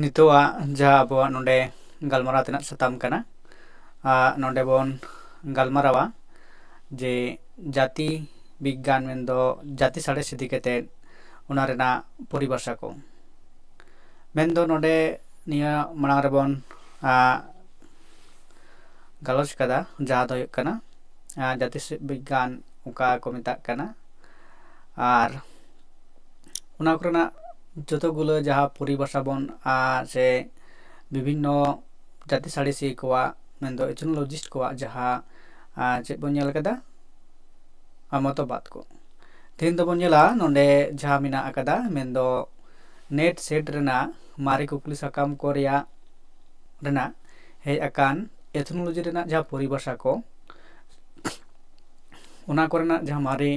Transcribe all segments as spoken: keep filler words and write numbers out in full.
ᱱᱤᱛᱚᱜᱟᱜ ᱡᱟᱦᱟᱸ ᱟᱵᱚᱣᱟᱜ ᱱᱚᱰᱮ ᱜᱟᱞᱢᱟᱨᱟᱣ ᱛᱮᱱᱟᱜ ᱥᱟᱛᱟᱢ ᱠᱟᱱᱟ, ᱟᱨ ᱱᱚᱰᱮ ᱵᱚᱱ ᱜᱟᱞᱢᱟᱨᱟᱣᱟ ᱡᱮ ᱡᱟᱹᱛᱤ ᱵᱤᱜᱽᱜᱟᱱ, ᱢᱮᱱᱫᱚ ᱡᱟᱹᱛᱤ ᱥᱟᱬᱮᱥ ᱤᱫᱤ ᱠᱟᱛᱮ ᱚᱱᱟ ᱨᱮᱱᱟᱜ ᱯᱚᱨᱤᱵᱷᱟᱥᱟ ᱠᱚ᱾ ᱢᱮᱱᱫᱚ ᱱᱚᱰᱮ ᱱᱤᱭᱟᱹ ᱢᱟᱲᱟᱝ ᱨᱮᱵᱚᱱ, ᱟ, ᱜᱟᱞᱚᱪ ᱠᱟᱫᱟ, ᱡᱟᱦᱟᱸ ᱫᱚ ᱦᱩᱭᱩᱜ ᱠᱟᱱᱟ, ᱟ, ᱡᱟᱹᱛᱤ ᱵᱤᱜᱽᱜᱟᱱ ᱚᱠᱟ ᱠᱚ ᱢᱮᱛᱟᱜ ᱠᱟᱱᱟ, ᱟᱨ ᱚᱱᱟ ᱠᱚᱨᱮᱱᱟᱜ ᱡᱚᱛᱚ ᱜᱩᱞᱟᱹ ᱡᱟᱦᱟᱸ ᱯᱚᱨᱤᱵᱷᱟᱥᱟ ᱵᱚᱱ, ᱟ, ᱥᱮ ᱵᱤᱵᱷᱤᱱᱱᱚ ᱡᱟᱹᱛᱤ ᱥᱟᱬᱮᱥᱤᱭᱟᱹ ᱠᱚᱣᱟᱜ, ᱢᱮᱱᱫᱚ ethnologist ᱠᱚᱣᱟᱜ ᱡᱟᱦᱟᱸ, ᱟ, ᱪᱮᱫ ᱵᱚᱱ ᱧᱮᱞ ᱠᱟᱫᱟ, ᱟ, ᱢᱚᱛᱚᱵᱟᱫ ᱠᱚ᱾ ᱛᱮᱦᱮᱧ ᱫᱚᱵᱚᱱ ᱧᱮᱞᱟ ᱱᱚᱰᱮ ᱡᱟᱦᱟᱸ ᱢᱮᱱᱟᱜ ᱟᱠᱟᱫᱟ, ᱢᱮᱱᱫᱚ NET SET ᱨᱮᱱᱟᱜ ᱢᱟᱨᱮ ᱠᱩᱠᱞᱤ ᱥᱟᱠᱟᱢ ᱠᱚ ᱨᱮᱭᱟᱜ, ᱨᱮᱱᱟᱜ ᱦᱮᱡ ᱟᱠᱟᱱ ethnology ᱨᱮᱱᱟᱜ ᱡᱟᱦᱟᱸ ᱯᱚᱨᱤᱵᱷᱟᱥᱟ ᱠᱚ, ᱚᱱᱟ ᱠᱚᱨᱮᱱᱟᱜ ᱡᱟᱦᱟᱸ ᱢᱟᱨᱮ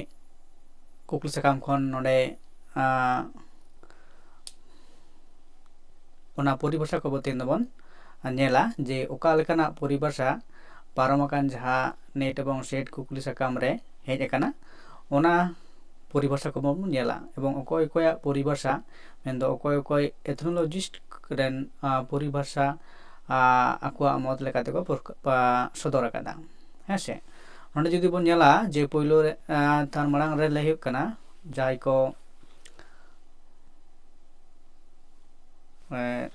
ᱠᱩᱠᱞᱤ ᱥᱟᱠᱟᱢ ᱠᱷᱚᱱ ᱱᱚᱰᱮ, ᱟᱸ, ᱚᱱᱟ ᱯᱚᱨᱤᱵᱷᱟᱥᱟ ᱠᱚᱵᱚ ᱛᱮᱦᱮᱧ ᱫᱚᱵᱚᱱ ᱧᱮᱞᱟ ᱡᱮ ᱚᱠᱟ ᱞᱮᱠᱟᱱᱟᱜ ᱯᱚᱨᱤᱵᱷᱟᱥᱟ ᱯᱟᱨᱚᱢ ᱟᱠᱟᱱ ᱡᱟᱦᱟᱸ NET ᱮᱵᱚᱝ SET ᱠᱩᱠᱞᱤ ᱥᱟᱠᱟᱢ ᱨᱮ ᱦᱮᱡ ᱟᱠᱟᱱᱟ, ᱚᱱᱟ ᱯᱚᱨᱤᱵᱷᱟᱥᱟ ᱠᱚᱵᱚᱱ ᱧᱮᱞᱟ ᱮᱵᱚᱝ ᱚᱠᱚᱭ ᱚᱠᱚᱭᱟᱜ ᱯᱚᱨᱤᱵᱷᱟᱥᱟ, ᱢᱮᱱᱫᱚ ᱚᱠᱚᱭ ᱚᱠᱚᱭ ethnologist ᱨᱮᱱ, ᱟ, ᱯᱚᱨᱤᱵᱷᱟᱥᱟ, ᱟ, ᱟᱠᱚᱣᱟᱜ ᱢᱚᱛ ᱞᱮᱠᱟᱛᱮ ᱠᱚ ᱯᱨᱚᱠ-, ᱯᱟ-, ᱥᱚᱫᱚᱨ ᱟᱠᱟᱫᱟ᱾ ᱦᱮᱸ ᱥᱮ, ᱱᱚᱰᱮ ᱡᱩᱫᱤ ᱵᱚᱱ ᱧᱮᱞᱟ ᱡᱮ ᱯᱳᱭᱞᱳ ᱨᱮ, ᱟ, ᱛᱟᱨ ᱢᱟᱲᱟᱝ ᱨᱮ ᱞᱟᱹᱭ ᱦᱩᱭᱩᱜ ᱠᱟᱱᱟ ᱡᱟᱦᱟᱸᱭ ᱠᱚ, ᱮ,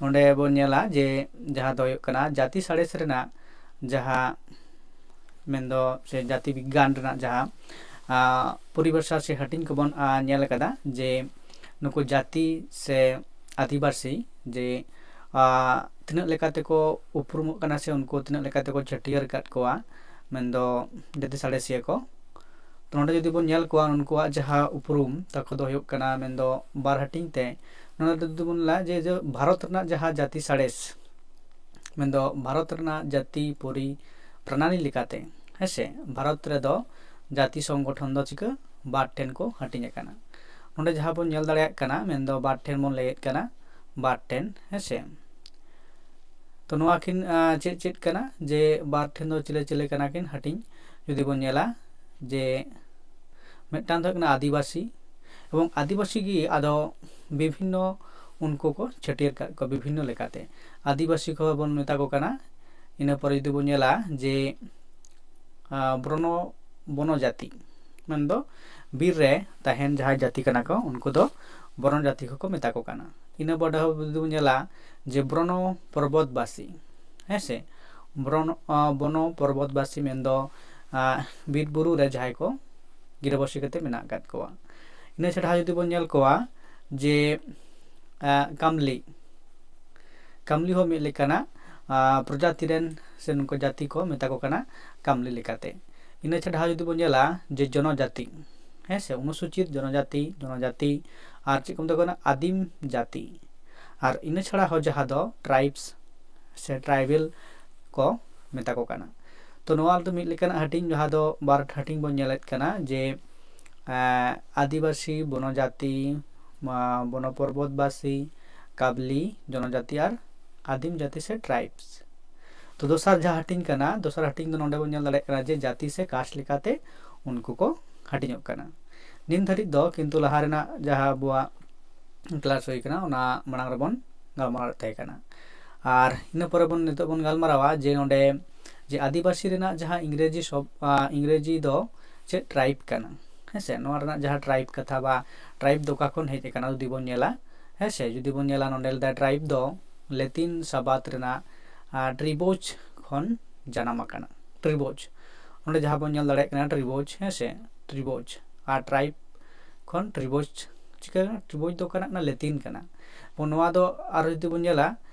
ᱱᱚᱰᱮ ᱵᱚᱱ ᱧᱮᱞᱟ ᱡᱮ ᱡᱟᱦᱟᱸ ᱫᱚ ᱦᱩᱭᱩᱜ ᱠᱟᱱᱟ ᱡᱟᱹᱛᱤ ᱥᱟᱬᱮᱥ ᱨᱮᱱᱟᱜ ᱡᱟᱦᱟᱸ, ᱢᱮᱱᱫᱚ ᱥᱮ ᱡᱟᱹᱛᱤ ᱵᱤᱜᱽᱜᱟᱱ ᱨᱮᱱᱟᱜ ᱡᱟᱦᱟᱸ, ᱟ, ᱯᱚᱨᱤᱵᱷᱟᱥᱟ ᱥᱮ ᱦᱟᱹᱴᱤᱧ ᱠᱚᱵᱚᱱ, ᱟ, ᱧᱮᱞ ᱟᱠᱟᱫᱟ ᱡᱮ ᱱᱩᱠᱩ ᱡᱟᱹᱛᱤ ᱥᱮ ᱟᱹᱫᱤᱵᱟᱹᱥᱤ ᱡᱮ, ᱟ, ᱛᱤᱱᱟᱹᱜ ᱞᱮᱠᱟ ᱛᱮᱠᱚ ᱩᱯᱨᱩᱢᱚᱜ ᱠᱟᱱᱟ ᱥᱮ ᱩᱱᱠᱩ ᱛᱤᱱᱟᱹᱜ ᱞᱮᱠᱟ ᱛᱮᱠᱚ ᱪᱷᱟᱹᱴᱭᱟᱹᱨ ᱟᱠᱟᱫ ᱠᱚᱣᱟ, ᱢᱮᱱᱫᱚ ᱡᱟᱹᱛᱤ ᱥᱟᱬᱮᱥᱤᱭᱟᱹ ᱠᱚ᱾ ᱛᱚ ᱱᱚᱰᱮ ᱡᱩᱫᱤ ᱵᱚᱱ ᱧᱮᱞ ᱠᱚᱣᱟ, ᱩᱱᱠᱩᱣᱟᱜ ᱡᱟᱦᱟᱸ ᱩᱯᱨᱩᱢ ᱛᱟᱠᱚ ᱫᱚ ᱦᱩᱭᱩᱜ ᱠᱟᱱᱟ, ᱢᱮᱱᱫᱚ ᱵᱟᱨ ᱦᱟᱹᱴᱤᱧ ᱛᱮ᱾ ᱱᱚᱰᱮ ᱡᱩᱫᱤ ᱵᱚᱱ ᱞᱟᱹᱭᱟ ᱡᱮ, ᱡᱮ ᱵᱷᱟᱨᱚᱛ ᱨᱮᱱᱟᱜ ᱡᱟᱦᱟᱸ ᱡᱟᱹᱛᱤ ᱥᱟᱬᱮᱥ, ᱢᱮᱱᱫᱚ ᱵᱷᱟᱨᱚᱛ ᱨᱮᱱᱟᱜ ᱡᱟᱹᱛᱤ ᱯᱚᱨᱤ ᱯᱨᱚᱱᱟᱞᱤ ᱞᱮᱠᱟᱛᱮ, ᱦᱮᱸ ᱥᱮ, ᱵᱷᱟᱨᱚᱛ ᱨᱮᱫᱚ ᱡᱟᱹᱛᱤ ᱥᱚᱝᱜᱚᱴᱷᱚᱱ ᱫᱚ ᱪᱤᱠᱟᱹ ᱵᱟᱨ ᱴᱷᱮᱱ ᱠᱚ ᱦᱟᱹᱴᱤᱧ ᱟᱠᱟᱱᱟ᱾ ᱱᱚᱰᱮ ᱡᱟᱦᱟᱸ ᱵᱚᱱ ᱧᱮᱞ ᱫᱟᱲᱮᱭᱟᱜ ᱠᱟᱱᱟ, ᱢᱮᱱᱫᱚ ᱵᱟᱨ ᱴᱷᱮᱱ ᱵᱚᱱ ᱞᱟᱹᱭᱮᱫ ᱠᱟᱱᱟ, ᱵᱟᱨ ᱴᱷᱮᱱ, ᱦᱮᱸ ᱥᱮ᱾ ᱛᱚ ᱱᱚᱣᱟ ᱠᱤᱱ, ᱟ, ᱪᱮᱫ ᱪᱮᱫ ᱠᱟᱱᱟ, ᱡᱮ ᱵᱟᱨ ᱴᱷᱮᱱ ᱫᱚ ᱪᱤᱞᱤ ᱪᱤᱞᱤ ᱠᱟᱱᱟ ᱠᱤᱱ ᱦᱟᱹᱴᱤᱧ? ᱡᱩᱫᱤ ᱵᱚᱱ ᱧᱮᱞᱟ ᱡᱮ ᱢᱤᱫᱴᱟᱝ ᱫᱚ ᱦᱩᱭᱩᱜ ᱠᱟᱱᱟ ᱟᱹᱫᱤᱵᱟᱹᱥᱤ, ᱮᱵᱚᱝ ᱟᱹᱫᱤᱵᱟᱹᱥᱤ ᱜᱮ ᱟᱫᱚ ᱵᱤᱵᱷᱤᱱᱱᱚ ᱩᱱᱠᱩ ᱠᱚ ᱪᱷᱟᱹᱴᱭᱟᱹᱨ ᱠᱟᱜ ᱠᱚᱣᱟ ᱵᱤᱵᱷᱤᱱᱱᱚ ᱞᱮᱠᱟᱛᱮ᱾ ᱟᱹᱫᱤᱵᱟᱹᱥᱤ ᱠᱚᱦᱚᱸ ᱵᱚᱱ ᱢᱮᱛᱟ ᱠᱚ ᱠᱟᱱᱟ᱾ ᱤᱱᱟᱹ ᱯᱚᱨᱮ ᱡᱩᱫᱤ ᱵᱚᱱ ᱧᱮᱞᱟ ᱡᱮ ᱟᱸ, ᱵᱨᱚᱱᱚ ᱵᱚᱱᱚ ᱡᱟᱹᱛᱤ, ᱢᱮᱱᱫᱚ ᱵᱤᱨ ᱨᱮ ᱛᱟᱦᱮᱱ ᱡᱟᱦᱟᱸᱭ ᱡᱟᱹᱛᱤ ᱠᱟᱱᱟ ᱠᱚ, ᱩᱱᱠᱩ ᱫᱚ ᱵᱨᱚᱱᱚ ᱡᱟᱹᱛᱤ ᱠᱚᱠᱚ ᱢᱮᱛᱟ ᱠᱚ ᱠᱟᱱᱟ᱾ ᱤᱱᱟᱹ ᱵᱟᱫᱮ ᱦᱚᱸ ᱡᱩᱫᱤ ᱵᱚᱱ ᱧᱮᱞᱟ ᱡᱮ ᱵᱨᱚᱱᱚ ᱯᱚᱨᱵᱚᱛᱵᱟᱥᱤ, ᱦᱮᱸ ᱥᱮ, ᱵᱨᱚᱱᱚ ᱟᱸ, ᱵᱚᱱᱚ ᱯᱚᱨᱵᱚᱛᱵᱟᱥᱤ ᱢᱮᱱᱫᱚ ᱟᱸ, ᱵᱤᱨ ᱵᱩᱨᱩ ᱨᱮ ᱡᱟᱦᱟᱸᱭ ᱠᱚ ᱜᱤᱨᱟᱹᱵᱟᱹᱥᱤ ᱠᱟᱛᱮ ᱢᱮᱱᱟᱜ ᱟᱠᱟᱫ ᱠᱚᱣᱟ᱾ ᱤᱱᱟᱹ ᱪᱷᱟᱰᱟ ᱦᱚᱸ ᱡᱩᱫᱤ ᱵᱚᱱ ᱧᱮᱞ ᱠᱚᱣᱟ ᱡᱮ ᱟᱸ, ᱠᱟᱢᱞᱤ, ᱠᱟᱢᱞᱤ ᱦᱚᱸ ᱢᱤᱫ ᱞᱮᱠᱟᱱᱟᱜ ᱟᱸ, ᱯᱨᱚᱡᱟᱛᱤ ᱨᱮᱱ ᱥᱮ ᱱᱩᱠᱩ ᱡᱟᱹᱛᱤ ᱠᱚ ᱢᱮᱛᱟ ᱠᱚ ᱠᱟᱱᱟ ᱠᱟᱢᱞᱤ ᱞᱮᱠᱟᱛᱮ᱾ ᱤᱱᱟᱹ ᱪᱷᱟᱰᱟ ᱦᱚᱸ ᱡᱩᱫᱤ ᱵᱚᱱ ᱧᱮᱞᱟ ᱡᱮ ᱡᱚᱱᱚᱡᱟᱹᱛᱤ, ᱦᱮᱸ ᱥᱮ, ᱚᱱᱩᱥᱩᱪᱤᱛ ᱡᱚᱱᱚᱡᱟᱹᱛᱤ, ᱡᱚᱱᱚᱡᱟᱹᱛᱤ, ᱟᱨ ᱪᱮᱫ ᱠᱚ ᱢᱮᱛᱟ ᱠᱚ ᱠᱟᱱᱟ ᱟᱹᱫᱤᱢ ᱡᱟᱹᱛᱤ, ᱟᱨ ᱤᱱᱟᱹ ᱪᱷᱟᱲᱟ ᱦᱚᱸ ᱡᱟᱦᱟᱸ ᱫᱚ ᱴᱨᱟᱭᱤᱵᱥ ᱥᱮ ᱴᱨᱟᱭᱵᱮᱞ ᱠᱚ ᱢᱮᱛᱟ ᱠᱚ ᱠᱟᱱᱟ᱾ ᱛᱚ ᱱᱚᱣᱟ ᱫᱚ ᱢᱤᱫ ᱞᱮᱠᱟᱱᱟᱜ ᱦᱟᱹᱴᱤᱧ, ᱡᱟᱦᱟᱸ ᱫᱚ ᱵᱟᱨ ᱦᱟᱹᱴᱤᱧ ᱵᱚᱱ ᱧᱮᱞᱮᱫ ᱠᱟᱱᱟ ᱡᱮ ᱟᱸ, ᱟᱹᱫᱤᱵᱟᱹᱥᱤ, ᱵᱚᱱᱚᱡᱟᱹᱛᱤ, ᱢᱟ, ᱵᱚᱱᱚ ᱯᱚᱨᱵᱚᱛᱵᱟᱥᱤ, ᱠᱟᱵᱞᱤ, ᱡᱚᱱᱚᱡᱟᱹᱛᱤ ᱟᱨ ᱟᱹᱫᱤᱢ ᱡᱟᱹᱛᱤ ᱥᱮ ᱴᱨᱟᱭᱤᱵᱥ᱾ ᱛᱚ ᱫᱚᱥᱟᱨ ᱡᱟᱦᱟᱸ ᱦᱟᱹᱴᱤᱧ ᱠᱟᱱᱟ, ᱫᱚᱥᱟᱨ ᱦᱟᱹᱴᱤᱧ ᱫᱚ ᱱᱚᱰᱮ ᱵᱚᱱ ᱧᱮᱞ ᱫᱟᱲᱮᱭᱟᱜ ᱠᱟᱱᱟ ᱡᱮ ᱡᱟᱹᱛᱤ ᱥᱮ ᱠᱟᱥᱴ ᱞᱮᱠᱟᱛᱮ ᱩᱱᱠᱩ ᱠᱚ ᱦᱟᱹᱴᱤᱧᱚᱜ ᱠᱟᱱᱟ᱾ ᱱᱤᱱ ᱫᱷᱟᱹᱨᱤᱡ ᱫᱚ ᱠᱤᱱᱛᱩ ᱞᱟᱦᱟ ᱨᱮᱱᱟᱜ ᱡᱟᱦᱟᱸ ᱟᱵᱚᱣᱟᱜ ᱠᱞᱟᱥ ᱦᱩᱭ ᱠᱟᱱᱟ, ᱚᱱᱟ ᱢᱟᱲᱟᱝ ᱨᱮᱵᱚᱱ ᱜᱟᱞᱢᱟᱨᱟᱣ ᱛᱟᱦᱮᱸ ᱠᱟᱱᱟ᱾ ᱟᱨ ᱤᱱᱟᱹ ᱯᱚᱨᱮ ᱵᱚᱱ ᱱᱤᱛᱚᱜ ᱵᱚᱱ ᱜᱟᱞᱢᱟᱨᱟᱣᱟ ᱡᱮ ᱱᱚᱰᱮ ᱡᱮ ᱟᱹᱫᱤᱵᱟᱹᱥᱤ ᱨᱮᱱᱟᱜ ᱡᱟᱦᱟᱸ ᱤᱝᱨᱮᱡᱤ ᱥᱚᱵ ᱟᱸ, ᱤᱝᱨᱮᱡᱤ ᱫᱚ ᱪᱮᱫ ᱴᱨᱟᱭᱤᱵ ᱠᱟᱱᱟ, ᱦᱮᱸ ᱥᱮ? ᱱᱚᱣᱟ ᱨᱮᱱᱟᱜ ᱡᱟᱦᱟᱸ ᱴᱨᱟᱭᱤᱵ ᱠᱟᱛᱷᱟ ᱵᱟ ᱴᱨᱟᱭᱤᱵ ᱫᱚ ᱚᱠᱟ ᱠᱷᱚᱱ ᱦᱮᱡ ᱟᱠᱟᱱᱟ ᱡᱩᱫᱤ ᱵᱚᱱ ᱧᱮᱞᱟ, ᱦᱮᱸ ᱥᱮ, ᱡᱩᱫᱤ ᱵᱚᱱ ᱧᱮᱞᱟ ᱱᱚᱰᱮ ᱞᱮᱫᱟ ᱴᱨᱟᱭᱤᱵ ᱫᱚ ᱞᱮᱛᱤᱱ ᱥᱟᱵᱟᱫ ᱨᱮᱱᱟᱜ ᱟᱸ, ᱴᱨᱤᱵᱳᱪ ᱠᱷᱚᱱ ᱡᱟᱱᱟᱢ ᱟᱠᱟᱱᱟ᱾ ᱴᱨᱤᱵᱳᱪ, ᱱᱚᱰᱮ ᱡᱟᱦᱟᱸ ᱵᱚᱱ ᱧᱮᱞ ᱫᱟᱲᱮᱭᱟᱜ ᱠᱟᱱᱟ ᱴᱨᱤᱵᱳᱪ, ᱦᱮᱸ ᱥᱮ, ᱴᱨᱤᱵᱳᱪ ᱟᱨ ᱴᱨᱟᱭᱤᱵ ᱠᱷᱚᱱ ᱴᱨᱤᱵᱳᱪ ᱪᱤᱠᱟᱹ ᱠᱟᱱᱟ? ᱴᱨᱤᱵᱳᱪ ᱫᱚ ᱠᱟᱱᱟ ᱞᱮᱛᱤᱱ ᱠᱟᱱᱟ᱾ ᱱᱚᱣᱟ ᱫᱚ ᱟᱨ ᱡᱩᱫᱤ ᱵᱚᱱ ᱧᱮᱞᱟ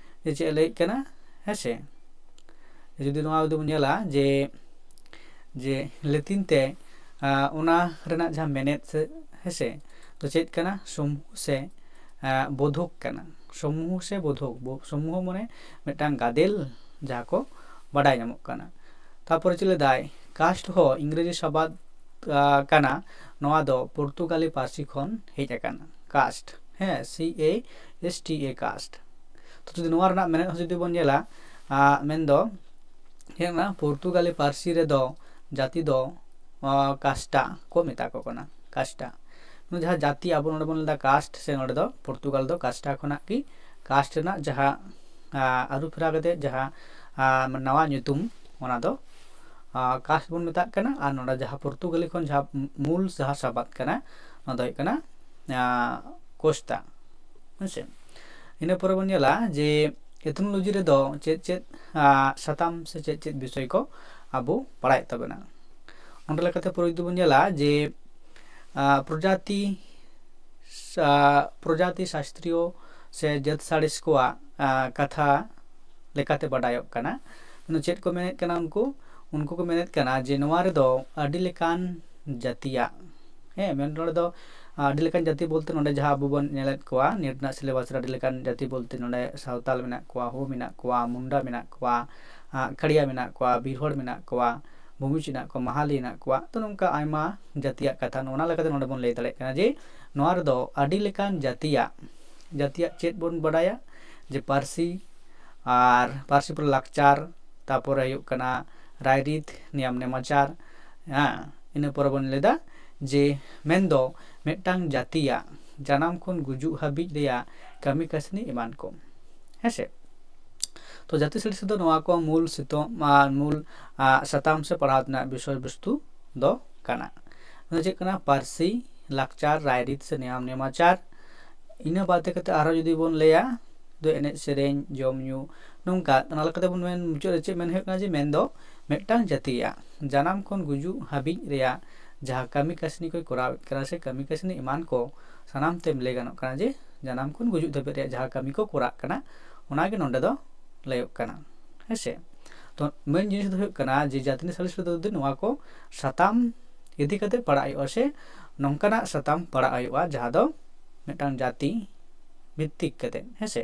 ᱡᱮ ᱪᱮᱫ ᱮ ᱞᱟᱹᱭᱮᱫ ᱠᱟᱱᱟ, ᱦᱮᱸ ᱥᱮ, ᱡᱩᱫᱤ ᱱᱚᱣᱟ ᱡᱩᱫᱤ ᱵᱚᱱ ᱧᱮᱞᱟ ᱡᱮ ᱡᱮ ᱞᱮᱛᱤᱱ ᱛᱮ ᱟᱸ, ᱚᱱᱟ ᱨᱮᱱᱟᱜ ᱡᱟᱦᱟᱸ ᱢᱮᱱᱮᱫ ᱥᱮ, ᱦᱮᱸ ᱥᱮ, ᱫᱚ ᱪᱮᱫ ᱠᱟᱱᱟ? ᱥᱚᱢᱩᱦᱚ ᱥᱮ ᱟᱸ, ᱵᱳᱫᱷᱚᱠ ᱠᱟᱱᱟ᱾ ᱥᱚᱢᱩᱦᱚ ᱥᱮ ᱵᱳᱫᱷᱚᱠ, ᱵᱳ- ᱥᱚᱢᱩᱦᱚ ᱢᱟᱱᱮ ᱢᱤᱫᱴᱟᱝ ᱜᱟᱫᱮᱞ ᱡᱟᱦᱟᱸ ᱠᱚ ᱵᱟᱰᱟᱭ ᱧᱟᱢᱚᱜ ᱠᱟᱱᱟ᱾ ᱛᱟᱨᱯᱚᱨᱮ ᱪᱮᱫ ᱞᱮᱫᱟᱭ, ᱠᱟᱥᱴ ᱦᱚᱸ ᱤᱝᱨᱮᱡᱤ ᱥᱟᱵᱟᱫ ᱟᱸ, ᱠᱟᱱᱟ, ᱱᱚᱣᱟ ᱫᱚ ᱯᱚᱨᱛᱩᱜᱟᱞᱤ ᱯᱟᱹᱨᱥᱤ ᱠᱷᱚᱱ ᱦᱮᱡ ᱟᱠᱟᱱᱟ᱾ ᱠᱟᱥᱴ, ᱦᱮᱸ, ᱥᱤ ᱮ ᱮᱥ ᱴᱤ ᱮ, ᱠᱟᱥᱴ᱾ ᱛᱚ ᱡᱩᱫᱤ ᱱᱚᱣᱟ ᱨᱮᱱᱟᱜ ᱢᱮᱱᱮᱫ ᱦᱚᱸ ᱡᱩᱫᱤ ᱵᱚᱱ ᱧᱮᱞᱟ, ᱟᱸ, ᱢᱮᱱᱫᱚ ᱦᱩᱭᱩᱜ ᱠᱟᱱᱟ ᱯᱚᱨᱛᱩᱜᱟᱞᱤ ᱯᱟᱹᱨᱥᱤ ᱨᱮᱫᱚ ᱡᱟᱹᱛᱤ ᱫᱚ ᱠᱟᱥᱴᱟ ᱠᱚ ᱢᱮᱛᱟ ᱠᱚ ᱠᱟᱱᱟ, ᱠᱟᱥᱴᱟ᱾ ᱱᱚᱣᱟ ᱡᱟᱦᱟᱸ ᱡᱟᱹᱛᱤ ᱟᱵᱚ ᱱᱚᱰᱮ ᱵᱚᱱ ᱞᱟᱹᱭᱫᱟ ᱠᱟᱥᱴ, ᱥᱮ ᱱᱚᱰᱮ ᱫᱚ ᱯᱚᱨᱛᱩᱜᱟᱞ ᱫᱚ ᱠᱟᱥᱴᱟ ᱠᱷᱚᱱᱟᱜ ᱜᱮ ᱠᱟᱥᱴ ᱨᱮᱱᱟᱜ ᱡᱟᱦᱟᱸ ᱟᱹᱨᱩ ᱯᱷᱮᱨᱟᱣ ᱠᱟᱛᱮ ᱡᱟᱦᱟᱸ ᱱᱟᱣᱟ ᱧᱩᱛᱩᱢ, ᱚᱱᱟ ᱫᱚ ᱠᱟᱥᱴ ᱵᱚᱱ ᱢᱮᱛᱟᱜ ᱠᱟᱱᱟ᱾ ᱟᱨ ᱱᱚᱰᱮ ᱡᱟᱦᱟᱸ ᱯᱚᱨᱛᱩᱜᱟᱞᱤ ᱠᱷᱚᱱ ᱡᱟᱦᱟᱸ ᱢᱩᱞ ᱡᱟᱦᱟᱸ ᱥᱟᱵᱟᱫ ᱠᱟᱱᱟ, ᱚᱱᱟ ᱫᱚ ᱦᱩᱭᱩᱜ ᱠᱟᱱᱟ ᱠᱳᱥᱴᱟ᱾ ᱦᱮᱸᱥᱮ, ᱤᱱᱟᱹ ᱯᱚᱨᱮ ᱵᱚᱱ ᱧᱮᱞᱟ ᱡᱮ ᱮᱛᱷᱱᱳᱞᱚᱡᱤ ᱨᱮᱫᱚ ᱪᱮᱫ ᱪᱮᱫ ᱥᱟᱛᱟᱢ ᱥᱮ ᱪᱮᱫ ᱪᱮᱫ ᱵᱤᱥᱚᱭ ᱠᱚ ᱟᱵᱚ ᱯᱟᱲᱦᱟᱣᱮᱫ ᱛᱟᱵᱚᱱᱟ᱾ ᱚᱸᱰᱮ ᱞᱮᱠᱟᱛᱮ ᱯᱩᱭᱞᱩ ᱡᱩᱫᱤ ᱵᱚᱱ ᱧᱮᱞᱟ ᱡᱮ ᱯᱨᱚᱡᱟᱛᱤ ᱯᱨᱚᱡᱟᱛᱤ ᱥᱟᱥᱛᱨᱤᱭᱚ ᱥᱮ ᱡᱟᱹᱛ ᱥᱟᱬᱮᱥ ᱠᱚᱣᱟᱜ ᱠᱟᱛᱷᱟ ᱞᱮᱠᱟᱛᱮ ᱵᱟᱰᱟᱭᱚᱜ ᱠᱟᱱᱟ᱾ ᱪᱮᱫ ᱠᱚ ᱢᱮᱱᱮᱫ ᱠᱟᱱᱟ ᱩᱱᱠᱩ? ᱩᱱᱠᱩ ᱠᱚ ᱢᱮᱱᱮᱫ ᱠᱟᱱᱟ ᱡᱮ ᱱᱚᱣᱟ ᱨᱮᱫᱚ ᱟᱹᱰᱤ ᱞᱮᱠᱟᱱ ᱡᱟᱹᱛᱤᱭᱟᱜ, ᱦᱮᱸ, ᱢᱮᱱ ᱱᱚᱰᱮ ᱫᱚ ᱟᱹᱰᱤ ᱞᱮᱠᱟᱱ ᱡᱟᱹᱛᱤ ᱵᱚᱞᱛᱮ ᱱᱚᱰᱮ ᱡᱟᱦᱟᱸ ᱟᱵᱚ ᱵᱚᱱ ᱧᱮᱞᱮᱫ ᱠᱚᱣᱟ ᱱᱤᱴ ᱨᱮᱱᱟᱜ ᱥᱤᱞᱮᱵᱟᱥ ᱨᱮ ᱟᱹᱰᱤ ᱞᱮᱠᱟᱱ ᱡᱟᱹᱛᱤ ᱵᱚᱞᱛᱮ ᱱᱚᱰᱮ ᱥᱟᱶᱛᱟᱞ ᱢᱮᱱᱟᱜ ᱠᱚᱣᱟ, ᱦᱳ ᱢᱮᱱᱟᱜ ᱠᱚᱣᱟ, ᱢᱩᱱᱰᱟ ᱢᱮᱱᱟᱜ ᱠᱚᱣᱟ, ᱠᱷᱟᱲᱤᱭᱟ ᱢᱮᱱᱟᱜ ᱠᱚᱣᱟ, ᱵᱤᱨᱦᱚᱲ ᱢᱮᱱᱟᱜ ᱠᱚᱣᱟ, ᱵᱷᱩᱢᱤᱡᱽ ᱢᱮᱱᱟᱜ ᱠᱚᱣᱟ, ᱢᱟᱦᱟᱞᱤ ᱢᱮᱱᱟᱜ ᱠᱚᱣᱟ᱾ ᱛᱚ ᱱᱚᱝᱠᱟ ᱟᱭᱢᱟ ᱡᱟᱹᱛᱤᱭᱟᱜ ᱠᱟᱛᱷᱟ ᱱᱚᱜᱼᱚ ᱱᱟ ᱞᱮᱠᱟᱛᱮ ᱱᱚᱰᱮ ᱵᱚᱱ ᱞᱟᱹᱭ ᱫᱟᱲᱮᱭᱟᱜ ᱠᱟᱱᱟ ᱡᱮ ᱱᱚᱣᱟ ᱨᱮᱫᱚ ᱟᱹᱰᱤ ᱞᱮᱠᱟᱱ ᱡᱟᱹᱛᱤᱭᱟᱜ, ᱡᱟᱹᱛᱤᱭᱟᱜ ᱪᱮᱫ ᱵᱚᱱ ᱵᱟᱰᱟᱭᱟ ᱡᱮ ᱯᱟᱹᱨᱥᱤ ᱟᱨ ᱯᱟᱹᱨᱥᱤ ᱯᱚᱨᱮ ᱞᱟᱠᱪᱟᱨ, ᱛᱟᱯᱚᱨᱮ ᱦᱩᱭᱩᱜ ᱠᱟᱱᱟ ᱨᱟᱭᱨᱤᱛ, ᱱᱤᱭᱟᱢ ᱱᱮᱢᱟᱪᱟᱨ᱾ ᱦᱮᱸ, ᱤᱱᱟᱹ ᱯᱚᱨᱮ ᱵᱚᱱ ᱞᱟᱹᱭᱫᱟ ᱡᱮ ᱢᱮᱱᱫᱚ ᱢᱤᱫᱴᱟᱝ ᱡᱟᱹᱛᱤᱭᱟᱜ ᱡᱟᱱᱟᱢ ᱠᱷᱚᱱ ᱜᱩᱡᱩᱜ ᱦᱟᱹᱵᱤᱡ ᱨᱮᱭᱟᱜ ᱠᱟᱹᱢᱤ ᱠᱟᱹᱥᱱᱤ ᱮᱢᱟᱱ ᱠᱚ᱾ ᱦᱮᱸᱥᱮ, ᱛᱚ ᱡᱟᱹᱛᱤ ᱥᱟᱬᱮᱥ ᱫᱚ ᱱᱚᱣᱟ ᱠᱚ ᱢᱩᱞ ᱥᱤᱛᱟᱹᱢ, ᱢᱩᱞ ᱥᱟᱛᱟᱢ ᱥᱮ ᱯᱟᱲᱦᱟᱣ ᱨᱮᱱᱟᱜ ᱵᱤᱥᱚᱭ ᱵᱚᱥᱛᱩ ᱫᱚ ᱠᱟᱱᱟ᱾ ᱚᱱᱟ ᱪᱮᱫ ᱠᱟᱱᱟ? ᱯᱟᱹᱨᱥᱤ, ᱞᱟᱠᱪᱟᱨ, ᱨᱟᱭᱨᱤᱛ ᱥᱮ ᱱᱤᱭᱟᱢ ᱱᱮᱢᱟᱪᱟᱨ᱾ ᱤᱱᱟᱹ ᱵᱟᱫᱮ ᱠᱟᱛᱮ ᱟᱨᱦᱚᱸ ᱡᱩᱫᱤ ᱵᱚᱱ ᱞᱟᱹᱭᱟ ᱫᱚ ᱮᱱᱮᱡ ᱥᱮᱨᱮᱧ, ᱡᱚᱢ ᱧᱩ, ᱱᱚᱝᱠᱟ᱾ ᱚᱱᱟ ᱞᱮᱠᱟᱛᱮ ᱵᱚᱱ ᱢᱮᱱ ᱢᱩᱪᱟᱹᱫ ᱨᱮ ᱪᱮᱫ ᱢᱮᱱ ᱦᱩᱭᱩᱜ ᱠᱟᱱᱟ ᱡᱮ ᱢᱮᱱᱫᱚ ᱢᱤᱫᱴᱟᱝ ᱡᱟᱹᱛᱤᱭᱟᱜ ᱡᱟᱱᱟᱢ ᱠᱷᱚᱱ ᱜᱩᱡᱩᱜ ᱦᱟᱹᱵᱤᱡ ᱨᱮᱭᱟᱜ ᱡᱟᱦᱟᱸ ᱠᱟᱹᱢᱤ ᱠᱟᱹᱥᱱᱤ ᱠᱚᱭ ᱠᱚᱨᱟᱣᱮᱫ ᱠᱟᱱᱟ ᱥᱮ ᱠᱟᱹᱢᱤ ᱠᱟᱹᱥᱱᱤ ᱮᱢᱟᱱ ᱠᱚ ᱥᱟᱱᱟᱢ ᱛᱮᱢ ᱞᱟᱹᱭ ᱜᱟᱱᱚᱜ ᱠᱟᱱᱟ ᱡᱮ ᱡᱟᱱᱟᱢ ᱠᱷᱚᱱ ᱜᱩᱡᱩᱜ ᱫᱷᱟᱹᱵᱤᱡ ᱨᱮᱭᱟᱜ ᱡᱟᱦᱟᱸ ᱠᱟᱹᱢᱤ ᱠᱚ ᱠᱚᱨᱟᱜ ᱠᱟᱱᱟ, ᱚᱱᱟᱜᱮ ᱱᱚᱰᱮ ᱫᱚ ᱞᱟᱹᱭᱚᱜ ᱠᱟᱱᱟ᱾ ᱦᱮᱸᱥᱮ, ᱛᱚ ᱢᱮᱱ ᱡᱤᱱᱤᱥ ᱫᱚ ᱦᱩᱭᱩᱜ ᱠᱟᱱᱟ ᱡᱮ ᱡᱟᱹᱛᱤ ᱥᱟᱬᱮᱥ ᱨᱮᱫᱚ ᱡᱩᱫᱤ ᱱᱚᱣᱟ ᱠᱚ ᱥᱟᱛᱟᱢ ᱤᱫᱤ ᱠᱟᱛᱮ ᱯᱟᱲᱦᱟᱜ ᱦᱩᱭᱩᱜᱼᱟ ᱥᱮ ᱱᱚᱝᱠᱟᱱᱟᱜ ᱥᱟᱛᱟᱢ ᱯᱟᱲᱦᱟᱜ ᱦᱩᱭᱩᱜᱼᱟ ᱡᱟᱦᱟᱸ ᱫᱚ ᱢᱤᱫᱴᱟᱝ ᱡᱟᱹᱛᱤ ᱵᱷᱤᱛᱛᱤᱠ ᱠᱟᱛᱮ, ᱦᱮᱸᱥᱮ,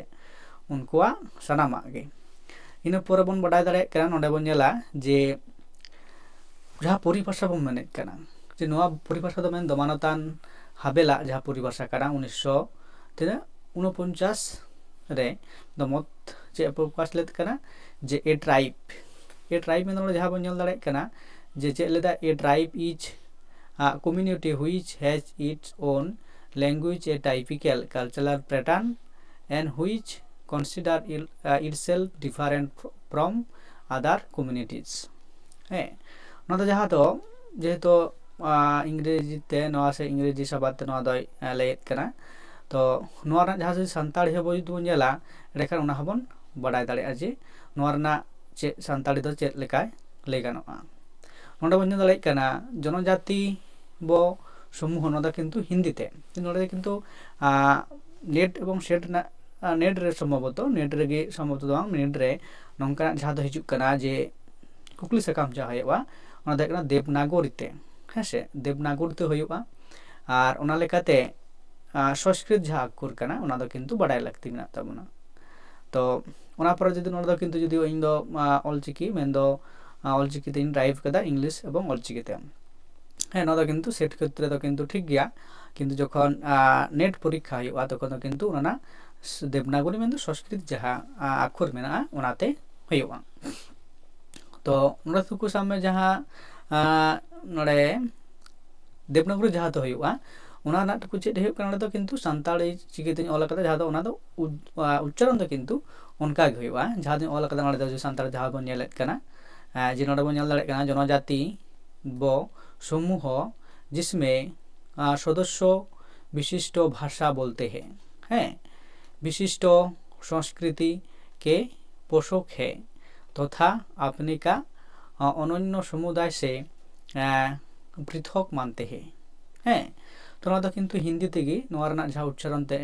ᱩᱱᱠᱩᱣᱟᱜ ᱥᱟᱱᱟᱢᱟᱜ ᱜᱮ᱾ ᱤᱱᱟᱹ ᱯᱚᱨᱮ ᱵᱚᱱ ᱵᱟᱰᱟᱭ ᱫᱟᱲᱮᱭᱟᱜ ᱠᱟᱱᱟ, ᱱᱚᱰᱮ ᱵᱚᱱ ᱧᱮᱞᱟ ᱡᱮ ᱡᱟᱦᱟᱸ ᱯᱚᱨᱤᱵᱷᱟᱥᱟ ᱵᱚᱱ ᱢᱮᱱᱮᱫ ᱠᱟᱱᱟ, ᱡᱮ ᱱᱚᱣᱟ ᱯᱚᱨᱤᱵᱷᱟᱥᱟ ᱫᱚ ᱢᱮᱱᱫᱚ ᱢᱟᱱᱚᱛᱟᱱ ᱦᱟᱵᱮᱞᱟᱜ ᱡᱟᱦᱟᱸ ᱯᱚᱨᱤᱵᱷᱟᱥᱟ ᱠᱟᱱᱟ ᱩᱱᱤᱥᱥᱚ ᱛᱤᱱᱟᱹᱜ ᱩᱱᱚᱯᱚᱧᱪᱟᱥ ᱨᱮ ᱫᱚ ᱢᱚᱛ ᱪᱮᱫ ᱮ ᱯᱨᱚᱠᱟᱥ ᱞᱮᱫ ᱠᱟᱱᱟ ᱡᱮ ᱮ ᱴᱨᱟᱭᱤᱵᱽ, ᱮ ᱴᱨᱟᱭᱤᱵᱽ ᱢᱮᱱᱫᱚ ᱱᱚᱰᱮ ᱡᱟᱦᱟᱸ ᱵᱚᱱ ᱧᱮᱞ ᱫᱟᱲᱮᱭᱟᱜ ᱠᱟᱱᱟ ᱡᱮ ᱪᱮᱫ ᱞᱮᱫᱟ, a tribe is a community which has its own language, a typical cultural pattern, and which consider il- uh, itself different fr- from other communities. ᱦᱮᱸ, ᱱᱚᱣᱟ ᱫᱚ ᱡᱟᱦᱟᱸ ᱫᱚ ᱡᱮᱦᱮᱛᱩ ᱤᱝᱨᱮᱡᱤ ᱛᱮ ᱱᱚᱣᱟ ᱥᱮ ᱤᱝᱨᱮᱡᱤ ᱥᱟᱵᱟᱫ ᱛᱮ ᱱᱚᱣᱟ ᱫᱚᱭ ᱞᱟᱹᱭᱮᱫ ᱠᱟᱱᱟ᱾ ᱛᱚ ᱱᱚᱣᱟ ᱨᱮᱱᱟᱜ ᱡᱟᱦᱟᱸ ᱡᱩᱫᱤ ᱥᱟᱱᱛᱟᱲᱤ ᱦᱚᱸ ᱵᱚ ᱡᱩᱫᱤ ᱵᱚᱱ ᱧᱮᱞᱟ, ᱮᱸᱰᱮᱠᱷᱟᱱ ᱚᱱᱟ ᱦᱚᱸᱵᱚᱱ ᱵᱟᱰᱟᱭ ᱫᱟᱲᱮᱭᱟᱜᱼᱟ ᱡᱮ ᱱᱚᱣᱟ ᱨᱮᱱᱟᱜ ᱪᱮᱫ ᱥᱟᱱᱛᱟᱲᱤ ᱫᱚ ᱪᱮᱫ ᱞᱮᱠᱟᱭ ᱞᱟᱹᱭ ᱜᱟᱱᱚᱜᱼᱟ᱾ ᱱᱚᱰᱮ ᱵᱚᱱ ᱧᱮᱞ ᱫᱟᱲᱮᱭᱟᱜ ᱠᱟᱱᱟ ᱡᱚᱱᱚᱡᱟᱛᱤ ᱵᱚ ᱥᱚᱢᱩᱦᱚ, ᱱᱚᱣᱟ ᱫᱚ ᱠᱤᱱᱛᱩ ᱦᱤᱱᱫᱤ ᱛᱮ᱾ ᱱᱚᱰᱮ ᱠᱤᱱᱛᱩ ᱱᱮᱴ ᱮᱵᱚᱝ ᱥᱮᱴ ᱨᱮᱱᱟᱜ ᱱᱮᱴ ᱨᱮ ᱥᱚᱢᱵᱷᱚᱵᱚᱛᱚ ᱱᱮᱴ ᱨᱮᱜᱮ ᱥᱚᱢᱵᱷᱚᱵᱚᱛᱚ ᱫᱚ ᱵᱟᱝ, ᱱᱮᱴ ᱨᱮ ᱱᱚᱝᱠᱟᱱᱟᱜ ᱡᱟᱦᱟᱸ ᱫᱚ ᱦᱤᱡᱩᱜ ᱠᱟᱱᱟ ᱡᱮ ᱠᱩᱠᱞᱤ ᱥᱟᱠᱟᱢ ᱡᱟᱦᱟᱸ ᱦᱩᱭᱩᱜᱼᱟ, ᱚᱱᱟ ᱫᱚ ᱦᱩᱭᱩᱜ ᱠᱟᱱᱟ ᱫᱮᱵᱽᱱᱟᱜᱚᱨᱤ ᱛᱮ᱾ ᱦᱮᱸ ᱥᱮ, ᱫᱮᱵᱽᱱᱟᱜᱚᱨᱤ ᱛᱮ ᱦᱩᱭᱩᱜᱼᱟ᱾ ᱟᱨ ᱚᱱᱟ ᱞᱮᱠᱟᱛᱮ ᱥᱚᱝᱥᱠᱨᱤᱛ ᱡᱟᱦᱟᱸ ᱟᱠᱷᱚᱨ ᱠᱟᱱᱟ, ᱚᱱᱟ ᱫᱚ ᱠᱤᱱᱛᱩ ᱵᱟᱰᱟᱭ ᱞᱟᱹᱠᱛᱤ ᱢᱮᱱᱟᱜ ᱛᱟᱵᱚᱱᱟ᱾ ᱛᱚ ᱚᱱᱟ ᱯᱚᱨᱮ ᱡᱩᱫᱤ ᱱᱚᱰᱮ ᱫᱚ ᱠᱤᱱᱛᱩ ᱡᱩᱫᱤ ᱤᱧ ᱫᱚ ᱚᱞᱪᱤᱠᱤ ᱢᱮᱱᱫᱚ ᱚᱞᱪᱤᱠᱤ ᱛᱮᱧ ᱴᱟᱭᱤᱯ ᱠᱟᱫᱟ ᱤᱝᱞᱤᱥ ᱮᱵᱚᱝ ᱚᱞᱪᱤᱠᱤ ᱛᱮ᱾ ᱦᱮᱸ, ᱱᱚᱣᱟ ᱫᱚ ᱠᱤᱱᱛᱩ ᱥᱮᱴ ᱠᱷᱮᱛᱨᱮ ᱫᱚ ᱠᱤᱱᱛᱩ ᱴᱷᱤᱠ ᱜᱮᱭᱟ, ᱠᱤᱱᱛᱩ ᱡᱚᱠᱷᱚᱱ ᱱᱮᱴ ᱯᱚᱨᱤᱠᱠᱷᱟ ᱦᱩᱭᱩᱜᱼᱟ, ᱛᱚᱠᱷᱚᱱ ᱫᱚ ᱠᱤᱱᱛᱩ ᱚᱱᱟ ᱨᱮᱱᱟᱜ ᱫᱮᱵᱽᱱᱟᱜᱚᱨᱤ ᱢᱮᱱᱫᱚ ᱥᱚᱝᱥᱠᱨᱤᱛ ᱡᱟᱦᱟᱸ ᱟᱠᱷᱚᱨ ᱢᱮᱱᱟᱜᱼᱟ, ᱚᱱᱟᱛᱮ ᱦᱩᱭᱩᱜᱼᱟ᱾ ᱛᱚ ᱱᱚᱰᱮ ᱴᱩᱠᱩ ᱥᱟᱵ ᱢᱮ ᱡᱟᱦᱟᱸ ᱱᱚᱰᱮ ᱫᱮᱵᱽᱱᱟᱜᱚᱨᱤ ᱡᱟᱦᱟᱸ ᱫᱚ ᱦᱩᱭᱩᱜᱼᱟ, ᱚᱱᱟ ᱨᱮᱱᱟᱜ ᱴᱩᱠᱩ ᱪᱮᱫ ᱦᱩᱭᱩᱜ ᱠᱟᱱᱟ, ᱱᱚᱰᱮ ᱫᱚ ᱠᱤᱱᱛᱩ ᱥᱟᱱᱛᱟᱲᱤ ᱪᱤᱠᱤ ᱛᱮᱧ ᱚᱞ ᱟᱠᱟᱫᱟ, ᱡᱟᱦᱟᱸ ᱫᱚ ᱚᱱᱟ ᱫᱚ ᱩᱪ- ᱩᱪᱪᱟᱨᱚᱱ ᱫᱚ ᱠᱤᱱᱛᱩ ᱚᱱᱠᱟ ᱜᱮ ᱦᱩᱭᱩᱜᱼᱟ᱾ ᱡᱟᱦᱟᱸ ᱫᱚᱧ ᱚᱞ ᱟᱠᱟᱫᱟ ᱱᱚᱰᱮ ᱫᱚ ᱥᱟᱱᱛᱟᱲ ᱡᱟᱦᱟᱸ ᱵᱚᱱ ᱧᱮᱞᱮᱫ ᱠᱟᱱᱟ, ᱡᱮ ᱱᱚᱰᱮ ᱵᱚᱱ ᱧᱮᱞ ᱫᱟᱲᱮᱭᱟᱜ ᱠᱟᱱᱟ ᱡᱚᱱᱚᱡᱟᱛᱤ ᱵᱚ ᱥᱚᱢᱩᱦᱚ ᱡᱤᱥᱢᱮ ᱥᱚᱫᱚᱥᱥᱚ ᱵᱤᱥᱤᱥᱴᱚ ᱵᱷᱟᱥᱟ ᱵᱚᱞᱛᱮ ᱦᱮ, ᱦᱮᱸ, ᱵᱤᱥᱤᱥᱴᱚ ᱥᱚᱝᱥᱠᱨᱤᱛᱤ ᱠᱮ ᱯᱳᱥᱚᱠ ᱦᱮ ᱛᱚᱛᱷᱟ ᱟᱯᱱᱤ ᱠᱟ ᱚᱱᱚᱱᱱᱚ ᱥᱚᱢᱩᱫᱟᱭ ᱥᱮ ᱯᱨᱤᱛᱷᱚᱠ ᱢᱟᱱᱛᱮ ᱦᱮ᱾ ᱦᱮᱸ, ᱛᱚ ᱱᱚᱣᱟ ᱫᱚ ᱠᱤᱱᱛᱩ ᱦᱤᱱᱫᱤ ᱛᱮᱜᱮ ᱱᱚᱣᱟ ᱨᱮᱱᱟᱜ ᱡᱟᱦᱟᱸ ᱩᱪᱪᱟᱨᱚᱱ ᱛᱮ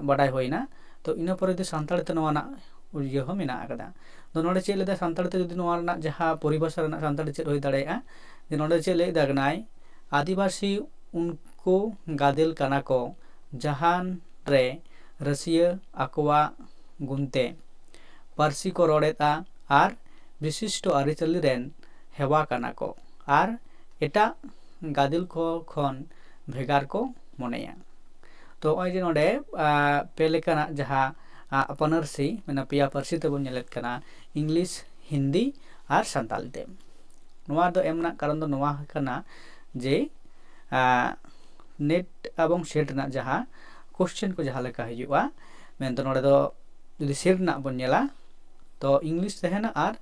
ᱵᱟᱰᱟᱭ ᱦᱩᱭᱱᱟ᱾ ᱛᱚ ᱤᱱᱟᱹ ᱯᱚᱨᱮ ᱡᱩᱫᱤ ᱥᱟᱱᱛᱟᱲᱤ ᱛᱮ ᱱᱚᱣᱟ ᱨᱮᱱᱟᱜ ᱤᱭᱟᱹ ᱦᱚᱸ ᱢᱮᱱᱟᱜ ᱟᱠᱟᱫᱟ᱾ ᱛᱚ ᱱᱚᱰᱮ ᱪᱮᱫ ᱞᱮᱫᱟ ᱥᱟᱱᱛᱟᱲᱤ ᱛᱮ ᱡᱩᱫᱤ ᱱᱚᱣᱟ ᱨᱮᱱᱟᱜ ᱡᱟᱦᱟᱸ ᱯᱚᱨᱤᱵᱷᱟᱥᱟ ᱨᱮᱱᱟᱜ ᱥᱟᱱᱛᱟᱲᱤ ᱪᱮᱫ ᱦᱩᱭ ᱫᱟᱲᱮᱭᱟᱜᱼᱟ, ᱡᱮ ᱱᱚᱰᱮ ᱪᱮᱫ ᱞᱟᱹᱭ ᱠᱟᱱᱟᱭ, ᱟᱹᱫᱤᱵᱟᱹᱥᱤ ᱩᱱᱠᱩ ᱜᱟᱫᱮᱞ ᱠᱟᱱᱟ ᱠᱚ ᱡᱟᱦᱟᱱ ᱨᱮ ᱨᱟᱹᱥᱤᱭᱟᱹ ᱟᱠᱚᱣᱟᱜ ᱜᱩᱱᱛᱮ ᱯᱟᱹᱨᱥᱤ ᱠᱚ ᱨᱚᱲᱮᱫᱼᱟ ᱟᱨ ᱵᱤᱥᱤᱥᱴᱚ ᱟᱹᱨᱤᱪᱟᱹᱞᱤ ᱨᱮᱱ ᱦᱮᱣᱟ ᱠᱟᱱᱟ ᱠᱚ ᱟᱨ ᱮᱴᱟᱜ ᱜᱟᱫᱮᱞ ᱠᱚ ᱠᱷᱚᱱ ᱵᱷᱮᱜᱟᱨ ᱠᱚ ᱢᱚᱱᱮᱭᱟ᱾ ᱛᱚ ᱱᱚᱜᱼᱚᱭ ᱡᱮ ᱱᱚᱰᱮ ᱯᱮ ᱞᱮᱠᱟᱱᱟᱜ ᱡᱟᱦᱟᱸ ᱯᱟᱹᱱᱟᱹᱨᱥᱤ ᱢᱮᱱᱟᱜ ᱯᱮᱭᱟ ᱯᱟᱹᱨᱥᱤ ᱛᱮᱵᱚᱱ ᱧᱮᱞᱮᱫ ᱠᱟᱱᱟ, ᱤᱝᱞᱤᱥ, ᱦᱤᱱᱫᱤ ᱟᱨ ᱥᱟᱱᱛᱟᱲᱤ ᱛᱮ᱾ ᱱᱚᱣᱟ ᱫᱚ ᱮᱢ ᱨᱮᱱᱟᱜ ᱠᱟᱨᱚᱱ ᱫᱚ ᱱᱚᱣᱟ ᱠᱟᱱᱟ ᱡᱮ ᱱᱮᱴ ᱮᱵᱚᱝ ᱥᱮᱴ ᱨᱮᱱᱟᱜ ᱡᱟᱦᱟᱸ ᱠᱚᱥᱪᱮᱱ ᱠᱚ ᱡᱟᱦᱟᱸ ᱞᱮᱠᱟ ᱦᱤᱡᱩᱜᱼᱟ, ᱢᱮᱱᱫᱚ ᱱᱚᱰᱮ ᱫᱚ ᱡᱩᱫᱤ ᱥᱮᱴ ᱨᱮᱱᱟᱜ ᱵᱚᱱ ᱧᱮᱞᱟ ᱛᱚ ᱤᱝᱞᱤᱥ ᱛᱟᱦᱮᱱᱟ ᱟᱨ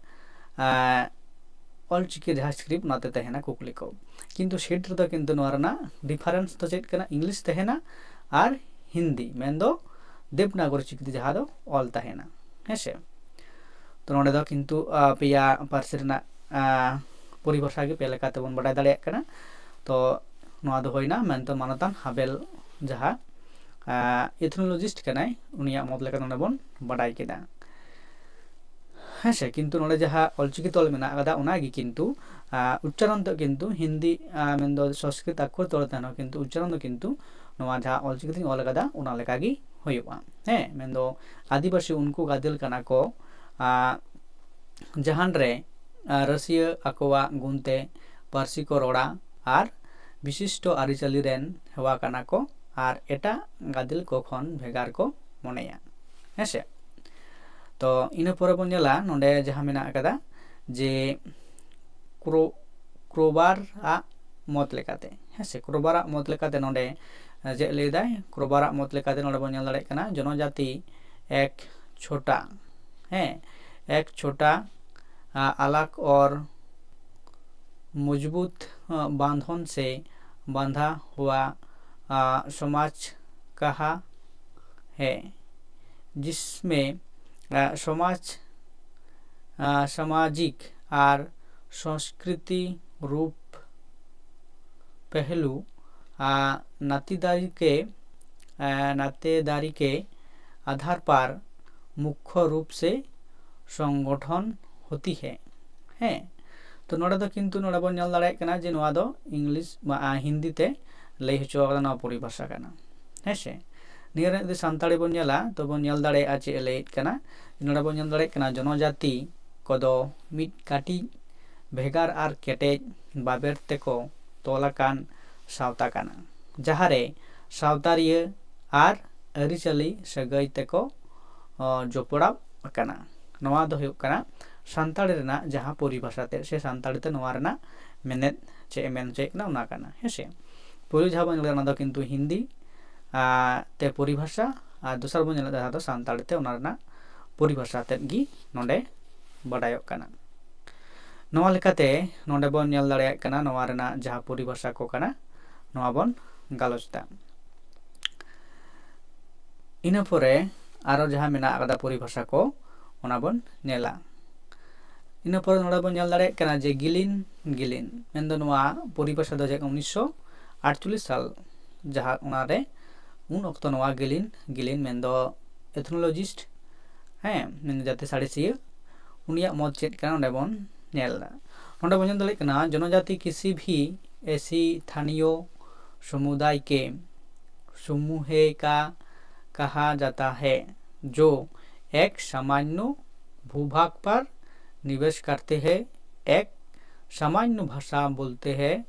ᱚᱞᱪᱤᱠᱤ ᱡᱟᱦᱟᱸ ᱥᱠᱨᱤᱯᱴ ᱚᱱᱟᱛᱮ ᱛᱟᱦᱮᱱᱟ ᱠᱩᱠᱞᱤ ᱠᱚ᱾ ᱠᱤᱱᱛᱩ ᱥᱮᱴ ᱨᱮᱫᱚ ᱠᱤᱱᱛᱩ ᱱᱚᱣᱟ ᱨᱮᱱᱟᱜ ᱰᱤᱯᱷᱟᱨᱮᱱᱥ ᱫᱚ ᱪᱮᱫ ᱠᱟᱱᱟ? ᱤᱝᱞᱤᱥ ᱛᱟᱦᱮᱱᱟ ᱟᱨ ᱦᱤᱱᱫᱤ, ᱢᱮᱱᱫᱚ ᱫᱮᱵᱽᱱᱟᱜᱚᱨᱤ ᱪᱤᱠᱤᱛᱮ ᱡᱟᱦᱟᱸ ᱫᱚ ᱚᱞ ᱛᱟᱦᱮᱱᱟ᱾ ᱦᱮᱸᱥᱮ? ᱛᱚ ᱱᱚᱰᱮ ᱫᱚ ᱠᱤᱱᱛᱩ ᱯᱮᱭᱟ ᱯᱟᱹᱨᱥᱤ ᱨᱮᱱᱟᱜ ᱯᱚᱨᱤᱵᱷᱟᱥᱟ ᱜᱮ ᱯᱮ ᱞᱮᱠᱟ ᱛᱮᱵᱚᱱ ᱵᱟᱰᱟᱭ ᱫᱟᱲᱮᱭᱟᱜ ᱠᱟᱱᱟ᱾ ᱛᱚ ᱱᱚᱣᱟ ᱫᱚ ᱦᱩᱭᱱᱟ ᱢᱮᱱᱛᱮ ᱢᱟᱱᱚᱛᱟᱱ ᱦᱟᱵᱮᱞ ᱡᱟᱦᱟᱸ ᱮᱛᱷᱱᱳᱞᱚᱡᱤᱥᱴ ᱠᱟᱱᱟᱭ, ᱩᱱᱤᱭᱟᱜ ᱢᱚᱛ ᱞᱮᱠᱟᱛᱮ ᱱᱚᱰᱮ ᱵᱚᱱ ᱵᱟᱰᱟᱭ ᱠᱮᱫᱟ᱾ ᱦᱮᱸᱥᱮ? ᱠᱤᱱᱛᱩ ᱱᱚᱰᱮ ᱡᱟᱦᱟᱸ ᱚᱞᱪᱤᱠᱤ ᱛᱚᱞ ᱢᱮᱱᱟᱜ ᱟᱠᱟᱫᱟ ᱚᱱᱟᱜᱮ ᱠᱤᱱᱛᱩ ᱩᱪᱪᱟᱨᱚᱱ ᱫᱚ ᱠᱤᱱᱛᱩ ᱦᱤᱱᱫᱤ ᱢᱮᱱᱫᱚ ᱥᱚᱝᱥᱠᱨᱤᱛ ᱟᱠᱷᱚᱨ ᱛᱚᱞ ᱛᱟᱦᱮᱱᱟ, ᱠᱤᱱᱛᱩ ᱩᱪᱪᱟᱨᱚᱱ ᱫᱚ ᱠᱤᱱᱛᱩ ᱱᱚᱣᱟ ᱡᱟᱦᱟᱸ ᱚᱞᱪᱤᱠᱤ ᱛᱤᱧ ᱚᱞ ᱟᱠᱟᱫᱟ ᱚᱱᱟ ᱞᱮᱠᱟᱜᱮ ᱦᱩᱭᱩᱜᱼᱟ᱾ ᱦᱮᱸ, ᱢᱮᱱᱫᱚ ᱟᱹᱫᱤᱵᱟᱹᱥᱤ ᱩᱱᱠᱩ ᱜᱟᱫᱮᱞ ᱠᱟᱱᱟ ᱠᱚ ᱡᱟᱦᱟᱱ ᱨᱮ ᱨᱟᱹᱥᱤᱭᱟᱹ ᱟᱠᱚᱣᱟᱜ ᱜᱩᱱᱛᱮ ᱯᱟᱹᱨᱥᱤ ᱠᱚ ᱨᱚᱲᱟ ᱟᱨ ᱵᱤᱥᱤᱥᱴᱚ ᱟᱹᱨᱤᱪᱟᱹᱞᱤ ᱨᱮᱱ ᱦᱮᱣᱟ ᱠᱟᱱᱟ ᱠᱚ ᱟᱨ ᱮᱴᱟᱜ ᱜᱟᱫᱮᱞ ᱠᱚ ᱠᱷᱚᱱ ᱵᱷᱮᱜᱟᱨ ᱠᱚ ᱢᱚᱱᱮᱭᱟ᱾ ᱦᱮᱸᱥᱮ? ᱛᱚ ᱤᱱᱟᱹ ᱯᱚᱨᱮ ᱵᱚᱱ ᱧᱮᱞᱟ ᱱᱚᱰᱮ ᱡᱟᱦᱟᱸ ᱢᱮᱱᱟᱜ ᱟᱠᱟᱫᱟ ᱡᱮ ᱠᱨᱳ ᱠᱨᱳᱵᱟᱨᱟᱜ ᱢᱚᱛ ᱞᱮᱠᱟᱛᱮ, ᱦᱮᱸᱥᱮ, ᱠᱨᱳᱵᱟᱨᱟᱜ ᱢᱚᱛ ᱞᱮᱠᱟᱛᱮ ᱱᱚᱰᱮ ᱪᱮᱫ ᱞᱟᱹᱭᱫᱟᱭ? ᱠᱨᱳᱵᱟᱨᱟᱜ ᱢᱚᱛ ᱞᱮᱠᱟᱛᱮ ᱱᱚᱰᱮ ᱵᱚᱱ ᱧᱮᱞ ᱫᱟᱲᱮᱭᱟᱜ ᱠᱟᱱᱟ ᱡᱚᱱᱚᱡᱟᱛᱤ ᱮᱠ ᱪᱷᱳᱴᱟ, ᱦᱮᱸ, ᱮᱠ ᱪᱷᱳᱴᱟ ᱟᱞᱟᱠ ᱚᱨ ᱢᱚᱡᱽᱵᱩᱛ ᱵᱟᱸᱫᱷᱚᱱ ᱥᱮ ᱵᱟᱸᱫᱷᱟ ᱦᱩᱣᱟ ᱥᱚᱢᱟᱡᱽ ᱠᱟᱦᱟ ᱦᱮ, ᱡᱤᱥᱢᱮ ᱥᱚᱢᱟᱡᱽ ᱥᱟᱢᱟᱡᱤᱠ ᱟᱨ ᱥᱚᱸᱥᱠᱨᱤᱛᱤ ᱨᱩᱯ ᱯᱮᱦᱞᱩ ᱱᱟᱛᱮᱫᱟᱨᱤ ᱠᱮ ᱱᱟᱛᱮᱫᱟᱨᱤ ᱠᱮ ᱟᱫᱷᱟᱨ ᱯᱟᱨ ᱢᱩᱠᱠᱷᱚ ᱨᱩᱯ ᱥᱮ ᱥᱚᱝᱜᱚᱴᱷᱚᱱ ᱦᱚᱛᱤ ᱦᱮ᱾ ᱦᱮᱸ, ᱛᱚ ᱱᱚᱰᱮ ᱫᱚ ᱠᱤᱱᱛᱩ ᱱᱚᱰᱮ ᱵᱚᱱ ᱧᱮᱞ ᱫᱟᱲᱮᱭᱟᱜ ᱠᱟᱱᱟ ᱡᱮ ᱱᱚᱣᱟ ᱫᱚ ᱤᱝᱞᱤᱥ ᱦᱤᱱᱫᱤ ᱛᱮ ᱞᱟᱹᱭ ᱦᱚᱪᱚ ᱟᱠᱟᱫᱟ, ᱱᱚᱣᱟ ᱯᱚᱨᱤᱵᱷᱟᱥᱟ ᱠᱟᱱᱟ᱾ ᱦᱮᱸ ᱥᱮ? ᱱᱤᱭᱟᱹ ᱨᱮ ᱡᱩᱫᱤ ᱥᱟᱱᱛᱟᱲᱤ ᱵᱚᱱ ᱧᱮᱞᱟ ᱛᱚ ᱵᱚᱱ ᱧᱮᱞ ᱫᱟᱲᱮᱭᱟᱜᱼᱟ ᱪᱮᱫ ᱮ ᱞᱟᱹᱭᱮᱫ ᱠᱟᱱᱟ᱾ ᱱᱚᱰᱮ ᱵᱚᱱ ᱧᱮᱞ ᱫᱟᱲᱮᱭᱟᱜ ᱠᱟᱱᱟ ᱡᱚᱱᱚᱡᱟᱛᱤ ᱠᱚᱫᱚ ᱢᱤᱫ ᱠᱟᱹᱴᱤᱡ ᱵᱷᱮᱜᱟᱨ ᱟᱨ ᱠᱮᱴᱮᱡ ᱵᱟᱵᱮᱨ ᱛᱮᱠᱚ ᱛᱚᱞ ᱟᱠᱟᱱ ᱥᱟᱶᱛᱟ ᱠᱟᱱᱟ, ᱡᱟᱦᱟᱸ ᱨᱮ ᱥᱟᱶᱛᱟᱨᱤᱭᱟᱹ ᱟᱨ ᱟᱹᱨᱤᱪᱟᱹᱞᱤ ᱥᱟᱹᱜᱟᱹᱭ ᱛᱮᱠᱚ ᱡᱚᱯᱲᱟᱣ ᱟᱠᱟᱱᱟ᱾ ᱱᱚᱣᱟ ᱫᱚ ᱦᱩᱭᱩᱜ ᱠᱟᱱᱟ ᱥᱟᱱᱛᱟᱲᱤ ᱨᱮᱱᱟᱜ ᱡᱟᱦᱟᱸ ᱯᱚᱨᱤᱵᱷᱟᱥᱟ ᱛᱮᱫ ᱥᱮ ᱥᱟᱱᱛᱟᱲᱤ ᱛᱮ ᱱᱚᱣᱟ ᱨᱮᱱᱟᱜ ᱢᱮᱱᱮᱫ ᱪᱮᱫ ᱮ ᱢᱮᱱ ᱦᱚᱪᱚᱭᱮᱫ ᱠᱟᱱᱟ, ᱚᱱᱟ ᱠᱟᱱᱟ, ᱦᱮᱸ ᱥᱮ᱾ ᱯᱳᱭᱞᱳ ᱡᱟᱦᱟᱸ ᱵᱚᱱ ᱧᱮᱞ ᱞᱮᱫᱟ, ᱚᱱᱟ ᱫᱚ ᱠᱤᱱᱛᱩ ᱦᱤᱱᱫᱤ ᱟᱨ ᱛᱮ ᱯᱚᱨᱤᱵᱷᱟᱥᱟ, ᱟᱨ ᱫᱚᱥᱟᱨ ᱵᱚᱱ ᱧᱮᱞ ᱞᱮᱫᱟ ᱡᱟᱦᱟᱸ ᱫᱚ ᱥᱟᱱᱛᱟᱲᱤ ᱛᱮ, ᱚᱱᱟ ᱨᱮᱱᱟᱜ ᱯᱚᱨᱤᱵᱷᱟᱥᱟ ᱛᱮᱫ ᱜᱮ ᱱᱚᱰᱮ ᱵᱟᱰᱟᱭᱚᱜ ᱠᱟᱱᱟ᱾ ᱱᱚᱣᱟ ᱞᱮᱠᱟᱛᱮ ᱱᱚᱰᱮ ᱵᱚᱱ ᱧᱮᱞ ᱫᱟᱲᱮᱭᱟᱜ ᱠᱟᱱᱟ, ᱱᱚᱣᱟ ᱨᱮᱱᱟᱜ ᱡᱟᱦᱟᱸ ᱯᱚᱨᱤᱵᱷᱟᱥᱟ ᱠᱚ ᱠᱟᱱᱟ, ᱱᱚᱣᱟ ᱵᱚᱱ ᱜᱟᱞᱚᱪ ᱮᱫᱟ᱾ ᱤᱱᱟᱹ ᱯᱚᱨᱮ ᱟᱨᱚ ᱡᱟᱦᱟᱸ ᱢᱮᱱᱟᱜ ᱟᱠᱟᱫᱟ ᱯᱚᱨᱤᱵᱷᱟᱥᱟ ᱠᱚ, ᱚᱱᱟ ᱵᱚᱱ ᱧᱮᱞᱟ᱾ ᱤᱱᱟᱹ ᱯᱚᱨᱮ ᱱᱚᱰᱮ ᱵᱚᱱ ᱧᱮᱞ ᱫᱟᱲᱮᱭᱟᱜ ᱠᱟᱱᱟ ᱡᱮ ᱜᱤᱞᱤᱱ ᱜᱤᱞᱤᱱ ᱢᱮᱱᱫᱚ ᱱᱚᱣᱟ ᱯᱚᱨᱤᱵᱷᱟᱥᱟ ᱫᱚ ᱪᱮᱫ, ᱩᱱᱤᱥᱥᱚ ᱟᱴᱪᱚᱞᱞᱤᱥ ᱥᱟᱞ, ᱡᱟᱦᱟᱸ ᱚᱱᱟᱨᱮ ᱩᱱ ᱚᱠᱛᱚ ᱱᱚᱣᱟ ᱜᱤᱞᱤᱱ ᱜᱤᱞᱤᱱ ᱢᱮᱱᱫᱚ ethnologist, ᱦᱮᱸ, ᱢᱮᱱᱫᱚ ᱡᱟᱹᱛᱤ ᱥᱟᱬᱮᱥᱤᱭᱟᱹ, ᱩᱱᱤᱭᱟᱜ ᱢᱚᱛ ᱪᱮᱫ ᱠᱟᱱᱟ ᱚᱸᱰᱮ ᱵᱚᱱ ᱧᱮᱞ ᱮᱫᱟ᱾ ᱱᱚᱰᱮ ᱵᱚᱱ ᱧᱮᱞ ᱫᱟᱲᱮᱭᱟᱜ ᱠᱟᱱᱟ, जनजाति किसी भी ऐसी स्थानीय समुदाय के समूह का कहा जाता है जो एक सामान्य भूभाग पर निवास करते हैं, एक सामान्य भाषा बोलते हैं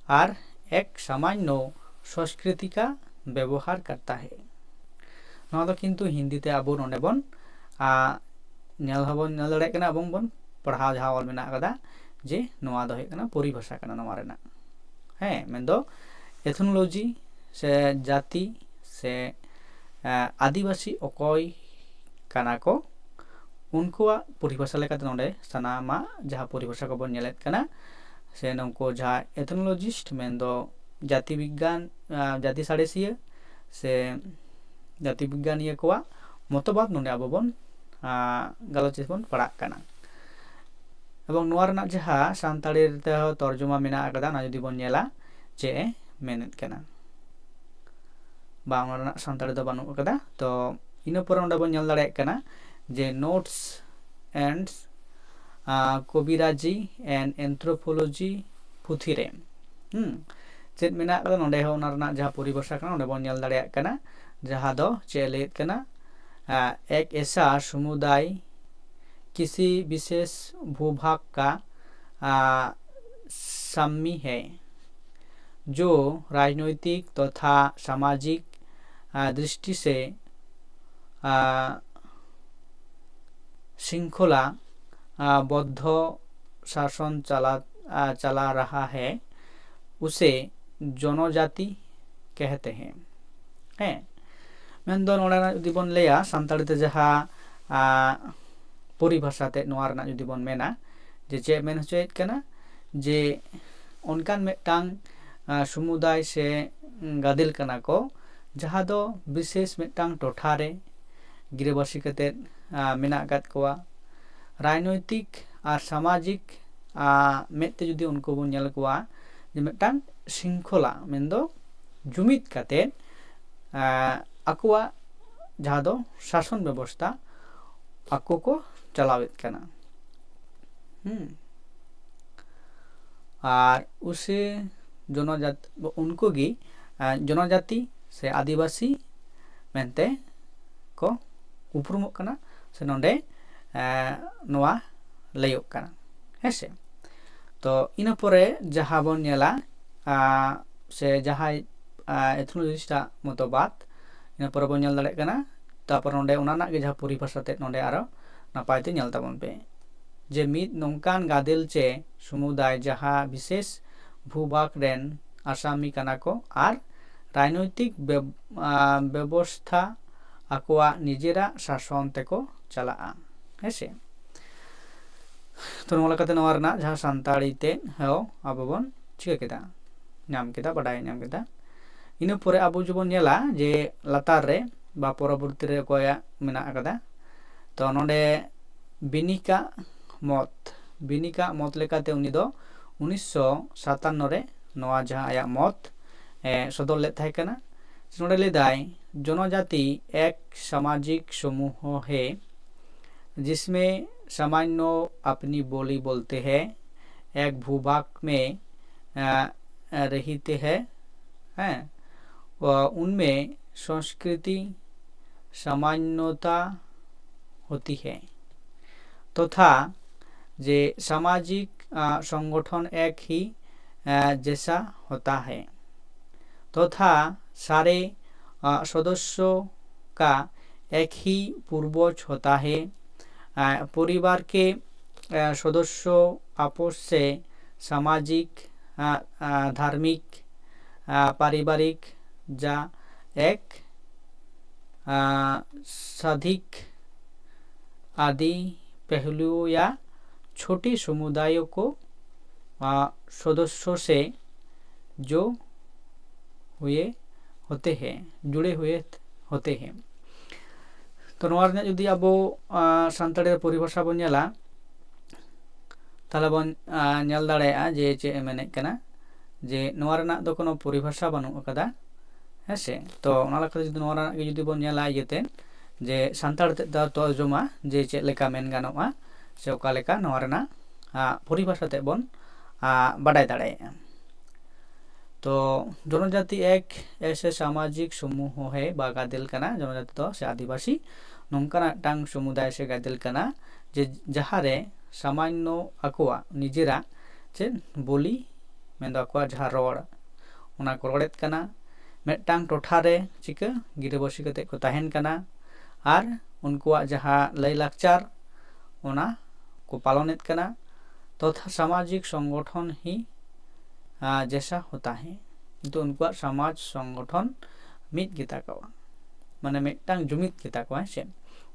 और एक सामान्य संस्कृति का व्यवहार करता है। ᱱᱚᱣᱟ ᱫᱚ ᱠᱤᱱᱛᱩ ᱦᱤᱱᱫᱤ ᱛᱮ ᱟᱵᱚ ᱱᱚᱰᱮ ᱵᱚᱱ, ᱟ, ᱧᱮᱞ ᱦᱚᱸᱵᱚᱱ ᱧᱮᱞ ᱫᱟᱲᱮᱭᱟᱜ ᱠᱟᱱᱟ, ᱮᱵᱚᱝ ᱵᱚᱱ ᱯᱟᱲᱦᱟᱣ ᱡᱟᱦᱟᱸ ᱚᱞ ᱢᱮᱱᱟᱜ ᱟᱠᱟᱫᱟ, ᱡᱮ ᱱᱚᱣᱟ ᱫᱚ ᱦᱩᱭᱩᱜ ᱠᱟᱱᱟ ᱯᱚᱨᱤᱵᱷᱟᱥᱟ ᱠᱟᱱᱟ ᱱᱚᱣᱟ ᱨᱮᱱᱟᱜ, ᱦᱮᱸ, ᱢᱮᱱᱫᱚ ethnology ᱥᱮ ᱡᱟᱹᱛᱤ ᱥᱮ, ᱟ, ᱟᱹᱫᱤᱵᱟᱹᱥᱤ ᱚᱠᱚᱭ ᱠᱟᱱᱟ ᱠᱚ, ᱩᱱᱠᱩᱣᱟᱜ ᱯᱚᱨᱤᱵᱷᱟᱥᱟ ᱞᱮᱠᱟᱛᱮ ᱱᱚᱰᱮ ᱥᱟᱱᱟᱢᱟᱜ ᱡᱟᱦᱟᱸ ᱯᱚᱨᱤᱵᱷᱟᱥᱟ ᱠᱚᱵᱚᱱ ᱧᱮᱞᱮᱫ ᱠᱟᱱᱟ, ᱥᱮ ᱱᱩᱠᱩ ᱡᱟᱦᱟᱸ ethnologist ᱢᱮᱱᱫᱚ ᱡᱟᱹᱛᱤ ᱵᱤᱜᱽᱜᱟᱱ, ᱟ, ᱡᱟᱹᱛᱤ ᱥᱟᱬᱮᱥᱤᱭᱟᱹ ᱥᱮ ᱡᱟᱹᱛᱤ ᱵᱤᱜᱽᱜᱟᱱᱤᱭᱟᱹ ᱠᱚᱣᱟᱜ ᱢᱚᱛᱚᱵᱟᱫ ᱱᱚᱰᱮ ᱟᱵᱚ ᱵᱚᱱ, ᱟ, ᱜᱟᱞᱚᱪ ᱨᱮᱵᱚᱱ ᱯᱟᱲᱟᱜ ᱠᱟᱱᱟ᱾ ᱮᱵᱚᱝ ᱱᱚᱣᱟ ᱨᱮᱱᱟᱜ ᱡᱟᱦᱟᱸ ᱥᱟᱱᱛᱟᱲᱤ ᱛᱮᱦᱚᱸ ᱛᱚᱨᱡᱚᱢᱟ ᱢᱮᱱᱟᱜ ᱟᱠᱟᱫᱟ, ᱚᱱᱟ ᱡᱩᱫᱤ ᱵᱚᱱ ᱧᱮᱞᱟ, ᱪᱮᱫ ᱮ ᱢᱮᱱᱮᱫ ᱠᱟᱱᱟ, ᱵᱟᱝ, ᱚᱱᱟ ᱨᱮᱱᱟᱜ ᱥᱟᱱᱛᱟᱲᱤ ᱫᱚ ᱵᱟᱹᱱᱩᱜ ᱟᱠᱟᱫᱟ᱾ ᱛᱚ ᱤᱱᱟᱹ ᱯᱚᱨᱮ ᱚᱸᱰᱮ ᱵᱚᱱ ᱧᱮᱞ ᱫᱟᱲᱮᱭᱟᱜ ᱠᱟᱱᱟ ᱡᱮ notes and, ᱟ, ᱠᱚᱵᱤᱨᱟᱡᱤ and anthropology ᱯᱩᱛᱷᱤ ᱨᱮ, ᱦᱩᱸ, ᱪᱮᱫ ᱢᱮᱱᱟᱜ ᱟᱠᱟᱫᱟ ᱱᱚᱰᱮ ᱦᱚᱸ, ᱚᱱᱟ ᱨᱮᱱᱟᱜ ᱡᱟᱦᱟᱸ ᱯᱚᱨᱤᱵᱷᱟᱥᱟ ᱠᱟᱱᱟ ᱚᱸᱰᱮ ᱵᱚᱱ ᱧᱮᱞ ᱫᱟᱲᱮᱭᱟᱜ ᱠᱟᱱᱟ, ᱡᱟᱦᱟᱸ ᱫᱚ ᱪᱮᱫ ᱮ ᱞᱟᱹᱭᱮᱫ ᱠᱟᱱᱟ, ᱟ, एक ऐसा समुदाय किसी विशेष भूभाग का, आ, सामी है जो राजनैतिक तथा सामाजिक, आ, दृष्टि से, आ, श्रृंखला आ, बौद्ध शासन चला आ, चला रहा है, उसे जनजाति कहते हैं। ᱦᱮᱸ, ᱢᱮᱱᱫᱚ ᱱᱚᱰᱮᱱᱟᱜ ᱡᱩᱫᱤ ᱵᱚᱱ ᱞᱟᱹᱭᱟ ᱥᱟᱱᱛᱟᱲᱤ ᱛᱮ ᱡᱟᱦᱟᱸ ᱟ, ᱯᱚᱨᱤᱵᱷᱟᱥᱟ ᱛᱮ ᱱᱚᱣᱟ ᱨᱮᱱᱟᱜ ᱡᱩᱫᱤ ᱵᱚᱱ ᱢᱮᱱᱟ ᱡᱮ ᱪᱮᱫ ᱢᱮᱱ ᱦᱚᱪᱚᱭᱮᱫ ᱠᱟᱱᱟ, ᱡᱮ ᱚᱱᱠᱟᱱ ᱢᱤᱫᱴᱟᱝ ᱟ, ᱥᱩᱢᱩᱫᱟᱭ ᱥᱮ ᱜᱟᱫᱮᱞ ᱠᱟᱱᱟ ᱠᱚ, ᱡᱟᱦᱟᱸ ᱫᱚ ᱵᱤᱥᱮᱥ ᱢᱤᱫᱴᱟᱝ ᱴᱚᱴᱷᱟ ᱨᱮ ᱜᱤᱨᱟᱹᱵᱟᱹᱥᱤ ᱠᱟᱛᱮᱫ ᱟ, ᱢᱮᱱᱟᱜ ᱟᱠᱟᱫ ᱠᱚᱣᱟ᱾ ᱨᱟᱡᱽᱱᱳᱭᱛᱤᱠ ᱟᱨ ᱥᱟᱢᱟᱡᱤᱠ ᱟ, ᱢᱮᱫ ᱛᱮ ᱡᱩᱫᱤ ᱩᱱᱠᱩ ᱵᱚᱱ ᱧᱮᱞ ᱠᱚᱣᱟ, ᱡᱮ ᱢᱤᱫᱴᱟᱝ ᱥᱤᱝᱠᱷᱚᱞᱟ, ᱢᱮᱱᱫᱚ ᱡᱩᱢᱤᱫ ᱠᱟᱛᱮᱫ ᱟ, ᱟᱠᱚᱣᱟᱜ ᱡᱟᱦᱟᱸ ᱫᱚ ᱥᱟᱥᱚᱱ ᱵᱮᱵᱚᱥᱛᱷᱟ ᱟᱠᱚ ᱠᱚ ᱪᱟᱞᱟᱣᱮᱫ ᱠᱟᱱᱟ᱾ ᱦᱩᱸ᱾ ᱟᱨ ᱩᱥᱮ ᱡᱚᱱᱚᱡᱟᱛᱤ, ᱩᱱᱠᱩ ᱜᱮ ᱟ, ᱡᱚᱱᱚᱡᱟᱛᱤ ᱥᱮ ᱟᱹᱫᱤᱵᱟᱹᱥᱤ ᱢᱮᱱᱛᱮ ᱠᱚ ᱩᱯᱨᱩᱢᱚᱜ ᱠᱟᱱᱟ, ᱥᱮ ᱱᱚᱰᱮ ᱟ, ᱱᱚᱣᱟ ᱞᱟᱹᱭᱚᱜ ᱠᱟᱱᱟ᱾ ᱦᱮᱸ ᱥᱮ? ᱛᱚ ᱤᱱᱟᱹ ᱯᱚᱨᱮ ᱡᱟᱦᱟᱸ ᱵᱚᱱ ᱧᱮᱞᱟ ᱟ, ᱥᱮ ᱡᱟᱦᱟᱸᱭ ᱟ, ᱮᱛᱷᱱᱳᱞᱚᱡᱤᱥᱴᱟᱜ ᱢᱚᱛᱚᱵᱟᱫ, ᱤᱱᱟᱹ ᱯᱚᱨᱮ ᱵᱚᱱ ᱧᱮᱞ ᱫᱟᱲᱮᱭᱟᱜ ᱠᱟᱱᱟ᱾ ᱛᱟᱨᱯᱚᱨ ᱱᱚᱰᱮ ᱚᱱᱟ ᱨᱮᱱᱟᱜ ᱜᱮ ᱡᱟᱦᱟᱸ ᱯᱚᱨᱤᱵᱷᱟᱥᱟ ᱛᱮᱫ ᱱᱚᱰᱮ ᱟᱨᱚ ᱱᱟᱯᱟᱭ ᱛᱮ ᱧᱮᱞ ᱛᱟᱵᱚᱱ ᱯᱮ, ᱡᱮ ᱢᱤᱫ ᱱᱚᱝᱠᱟᱱ ᱜᱟᱫᱮᱞ ᱪᱮ ᱥᱩᱢᱩᱫᱟᱭ ᱡᱟᱦᱟᱸ ᱵᱤᱥᱮᱥ ᱵᱷᱩᱵᱷᱟᱜᱽ ᱨᱮᱱ ᱟᱥᱟᱢᱤ ᱠᱟᱱᱟ ᱠᱚ ᱟᱨ ᱨᱟᱡᱽᱱᱳᱭᱛᱤᱠ ᱵᱮᱵ-, ᱟ, ᱵᱮᱵᱚᱥᱛᱷᱟ ᱟᱠᱚᱣᱟᱜ ᱱᱤᱡᱮᱨᱟᱜ ᱥᱟᱥᱚᱱ ᱛᱮᱠᱚ ᱪᱟᱞᱟᱜᱼᱟ᱾ ᱦᱮᱸ ᱥᱮ? ᱛᱚ ᱱᱚᱣᱟ ᱞᱮᱠᱟᱛᱮ ᱱᱚᱣᱟ ᱨᱮᱱᱟᱜ ᱡᱟᱦᱟᱸ ᱥᱟᱱᱛᱟᱲᱤ ᱛᱮ ᱦᱚᱸ ᱟᱵᱚ ᱵᱚᱱ ᱪᱤᱠᱟᱹ ᱠᱮᱫᱟ, ᱧᱟᱢ ᱠᱮᱫᱟ, ᱵᱟᱰᱟᱭ ᱧᱟᱢ ᱠᱮᱫᱟ᱾ ᱤᱱᱟᱹ ᱯᱚᱨᱮ ᱟᱵᱚ ᱡᱩᱫᱤ ᱵᱚᱱ ᱧᱮᱞᱟ ᱡᱮ ᱞᱟᱛᱟᱨ ᱨᱮ ᱵᱟ ᱯᱚᱨᱚᱵᱚᱨᱛᱤ ᱨᱮ ᱚᱠᱚᱭᱟᱜ ᱢᱮᱱᱟᱜ ᱟᱠᱟᱫᱟ, ᱛᱚ ᱱᱚᱰᱮ ᱵᱤᱱᱤᱠᱟᱜ ᱢᱚᱛ, ᱵᱤᱱᱤᱠᱟᱜ ᱢᱚᱛ ᱞᱮᱠᱟᱛᱮ ᱩᱱᱤ ᱫᱚ ᱩᱱᱤᱥᱥᱚ ᱥᱟᱛᱟᱱᱱᱚ ᱨᱮ ᱱᱚᱣᱟ ᱡᱟᱦᱟᱸ ᱟᱭᱟᱜ ᱢᱚᱛ ᱮ ᱥᱚᱫᱚᱨ ᱞᱮᱫ ᱛᱟᱦᱮᱸ ᱠᱟᱱᱟ᱾ ᱱᱚᱰᱮ ᱞᱟᱹᱭᱫᱟᱭ, ᱡᱚᱱᱚᱡᱟᱛᱤ ᱮᱠ ᱥᱟᱢᱟᱡᱤᱠ ᱥᱚᱢᱩᱦᱚ ᱦᱮ, ᱡᱤᱥᱢᱮ ᱥᱟᱢᱟᱱᱱᱚ ᱟᱯᱱᱤ ᱵᱳᱞᱤ ᱵᱳᱞᱛᱮ ᱦᱮ, ᱮᱠ ᱵᱷᱩᱵᱷᱟᱜᱽ ᱢᱮ ᱟ, ᱟ, ᱨᱮᱦᱤᱛᱮ ᱦᱮ, ᱦᱮᱸ, ᱚ, ᱩᱱᱢᱮ ᱥᱚᱝᱥᱠᱨᱤᱛᱤ ᱥᱟᱢᱟᱱᱱᱚᱛᱟ ᱦᱳᱛᱤ ᱦᱮ, ᱛᱚᱛᱷᱟ ᱡᱮ ᱥᱟᱢᱟᱡᱤᱠ ᱟ, ᱥᱚᱝᱜᱚᱴᱷᱚᱱ ᱮᱠ ᱦᱤ ᱟ, ᱡᱮᱥᱟ ᱦᱳᱛᱟ ᱦᱮ, ᱛᱚᱛᱷᱟ ᱥᱟᱨᱮ ᱟ, ᱥᱚᱫᱚᱥᱥᱚ ᱠᱟ ᱮᱠ ᱦᱤ ᱯᱩᱨᱵᱚᱡᱽ ᱦᱳᱛᱟ ᱦᱮ, ᱟ, ᱯᱚᱨᱤᱵᱟᱨ ᱠᱮ सदस्यों आपस से सामाजिक, धार्मिक, पारिवारिक या एक साधिक आदि पहलुओं या छोटे समुदायों को सदस्यों से जो हुए होते हैं, जुड़े हुए होते हैं। ᱛᱚ ᱱᱚᱣᱟ ᱨᱮᱱᱟᱜ ᱡᱩᱫᱤ ᱟᱵᱚ ᱥᱟᱱᱛᱟᱲᱤ ᱨᱮ ᱯᱚᱨᱤᱵᱷᱟᱥᱟ ᱵᱚᱱ ᱧᱮᱞᱟ, ᱛᱟᱦᱚᱞᱮ ᱵᱚᱱ ᱧᱮᱞ ᱫᱟᱲᱮᱭᱟᱜᱼᱟ ᱡᱮ ᱪᱮᱫ ᱮ ᱢᱮᱱᱮᱫ ᱠᱟᱱᱟ, ᱡᱮ ᱱᱚᱣᱟ ᱨᱮᱱᱟᱜ ᱫᱚ ᱠᱳᱱᱳ ᱯᱚᱨᱤᱵᱷᱟᱥᱟ ᱵᱟᱹᱱᱩᱜ ᱟᱠᱟᱫᱟ᱾ ᱦᱮᱸ ᱥᱮ? ᱛᱚ ᱚᱱᱟ ᱞᱮᱠᱟᱛᱮ ᱡᱩᱫᱤ ᱱᱚᱣᱟ ᱨᱮᱱᱟᱜ ᱜᱮ ᱡᱩᱫᱤ ᱵᱚᱱ ᱧᱮᱞᱟ ᱤᱭᱟᱹᱛᱮ, ᱡᱮ ᱥᱟᱱᱛᱟᱲ ᱛᱮ ᱫᱚ ᱛᱚᱨᱡᱚᱢᱟ ᱡᱮ ᱪᱮᱫ ᱞᱮᱠᱟ ᱢᱮᱱ ᱜᱟᱱᱚᱜᱼᱟ ᱥᱮ ᱚᱠᱟ ᱞᱮᱠᱟ ᱱᱚᱣᱟ ᱨᱮᱱᱟᱜ ᱯᱚᱨᱤᱵᱷᱟᱥᱟ ᱛᱮ ᱵᱚᱱ ᱵᱟᱰᱟᱭ ᱫᱟᱲᱮᱭᱟᱜᱼᱟ᱾ ᱛᱚ ᱡᱚᱱᱚᱡᱟᱛᱤ ᱮᱠ ᱮᱥᱮ ᱥᱟᱢᱟᱡᱤᱠ ᱥᱚᱢᱩᱦᱚ ᱦᱮ ᱵᱟ ᱜᱟᱫᱮᱞ ᱠᱟᱱᱟ᱾ ᱡᱚᱱᱚᱡᱟᱛᱤ ᱫᱚ ᱥᱮ ᱟᱹᱫᱤᱵᱟᱹᱥᱤ ᱱᱚᱝᱠᱟᱱᱟᱜ ᱢᱤᱫᱴᱟᱝ ᱥᱚᱢᱩᱫᱟᱭ ᱥᱮ ᱜᱟᱫᱮᱞ ᱠᱟᱱᱟ ᱡᱮ ᱡᱟᱦᱟᱸᱨᱮ ᱥᱟᱢᱟᱱᱱᱚ ᱟᱠᱚᱣᱟᱜ ᱱᱤᱡᱮᱨᱟᱜ ᱪᱮᱫ ᱵᱳᱞᱤ, ᱢᱮᱱᱫᱚ ᱟᱠᱚᱣᱟᱜ ᱡᱟᱦᱟᱸ ᱨᱚᱲ, ᱚᱱᱟ ᱠᱚ ᱨᱚᱲᱮᱫ ᱠᱟᱱᱟ᱾ ᱢᱤᱫᱴᱟᱝ ᱴᱚᱴᱷᱟ ᱨᱮ ᱪᱤᱠᱟᱹ ᱜᱤᱨᱟᱹᱵᱟᱹᱥᱤ ᱠᱟᱛᱮ ᱠᱚ ᱛᱟᱦᱮᱱ ᱠᱟᱱᱟ ᱟᱨ ᱩᱱᱠᱩᱣᱟᱜ ᱡᱟᱦᱟᱸ ᱞᱟᱹᱭᱼᱞᱟᱠᱪᱟᱨ, ᱚᱱᱟ ᱠᱚ ᱯᱟᱞᱚᱱᱮᱫ ᱠᱟᱱᱟ᱾ ᱛᱚᱛᱷᱟ ᱥᱟᱢᱟᱡᱤᱠ ᱥᱚᱝᱜᱚᱴᱷᱚᱱ ᱦᱤ ᱡᱮᱥᱟ ᱦᱳᱛᱟ ᱦᱮ, ᱠᱤᱱᱛᱩ ᱩᱱᱠᱩᱣᱟᱜ ᱥᱚᱢᱟᱡᱽ ᱥᱚᱝᱜᱚᱴᱷᱚᱱ ᱢᱤᱫ ᱜᱮᱛᱟ ᱠᱚᱣᱟ, ᱢᱟᱱᱮ ᱢᱤᱫᱴᱟᱝ ᱡᱩᱢᱤᱫ ᱜᱮᱛᱟ ᱠᱚᱣᱟ, ᱦᱮᱸ ᱥᱮ᱾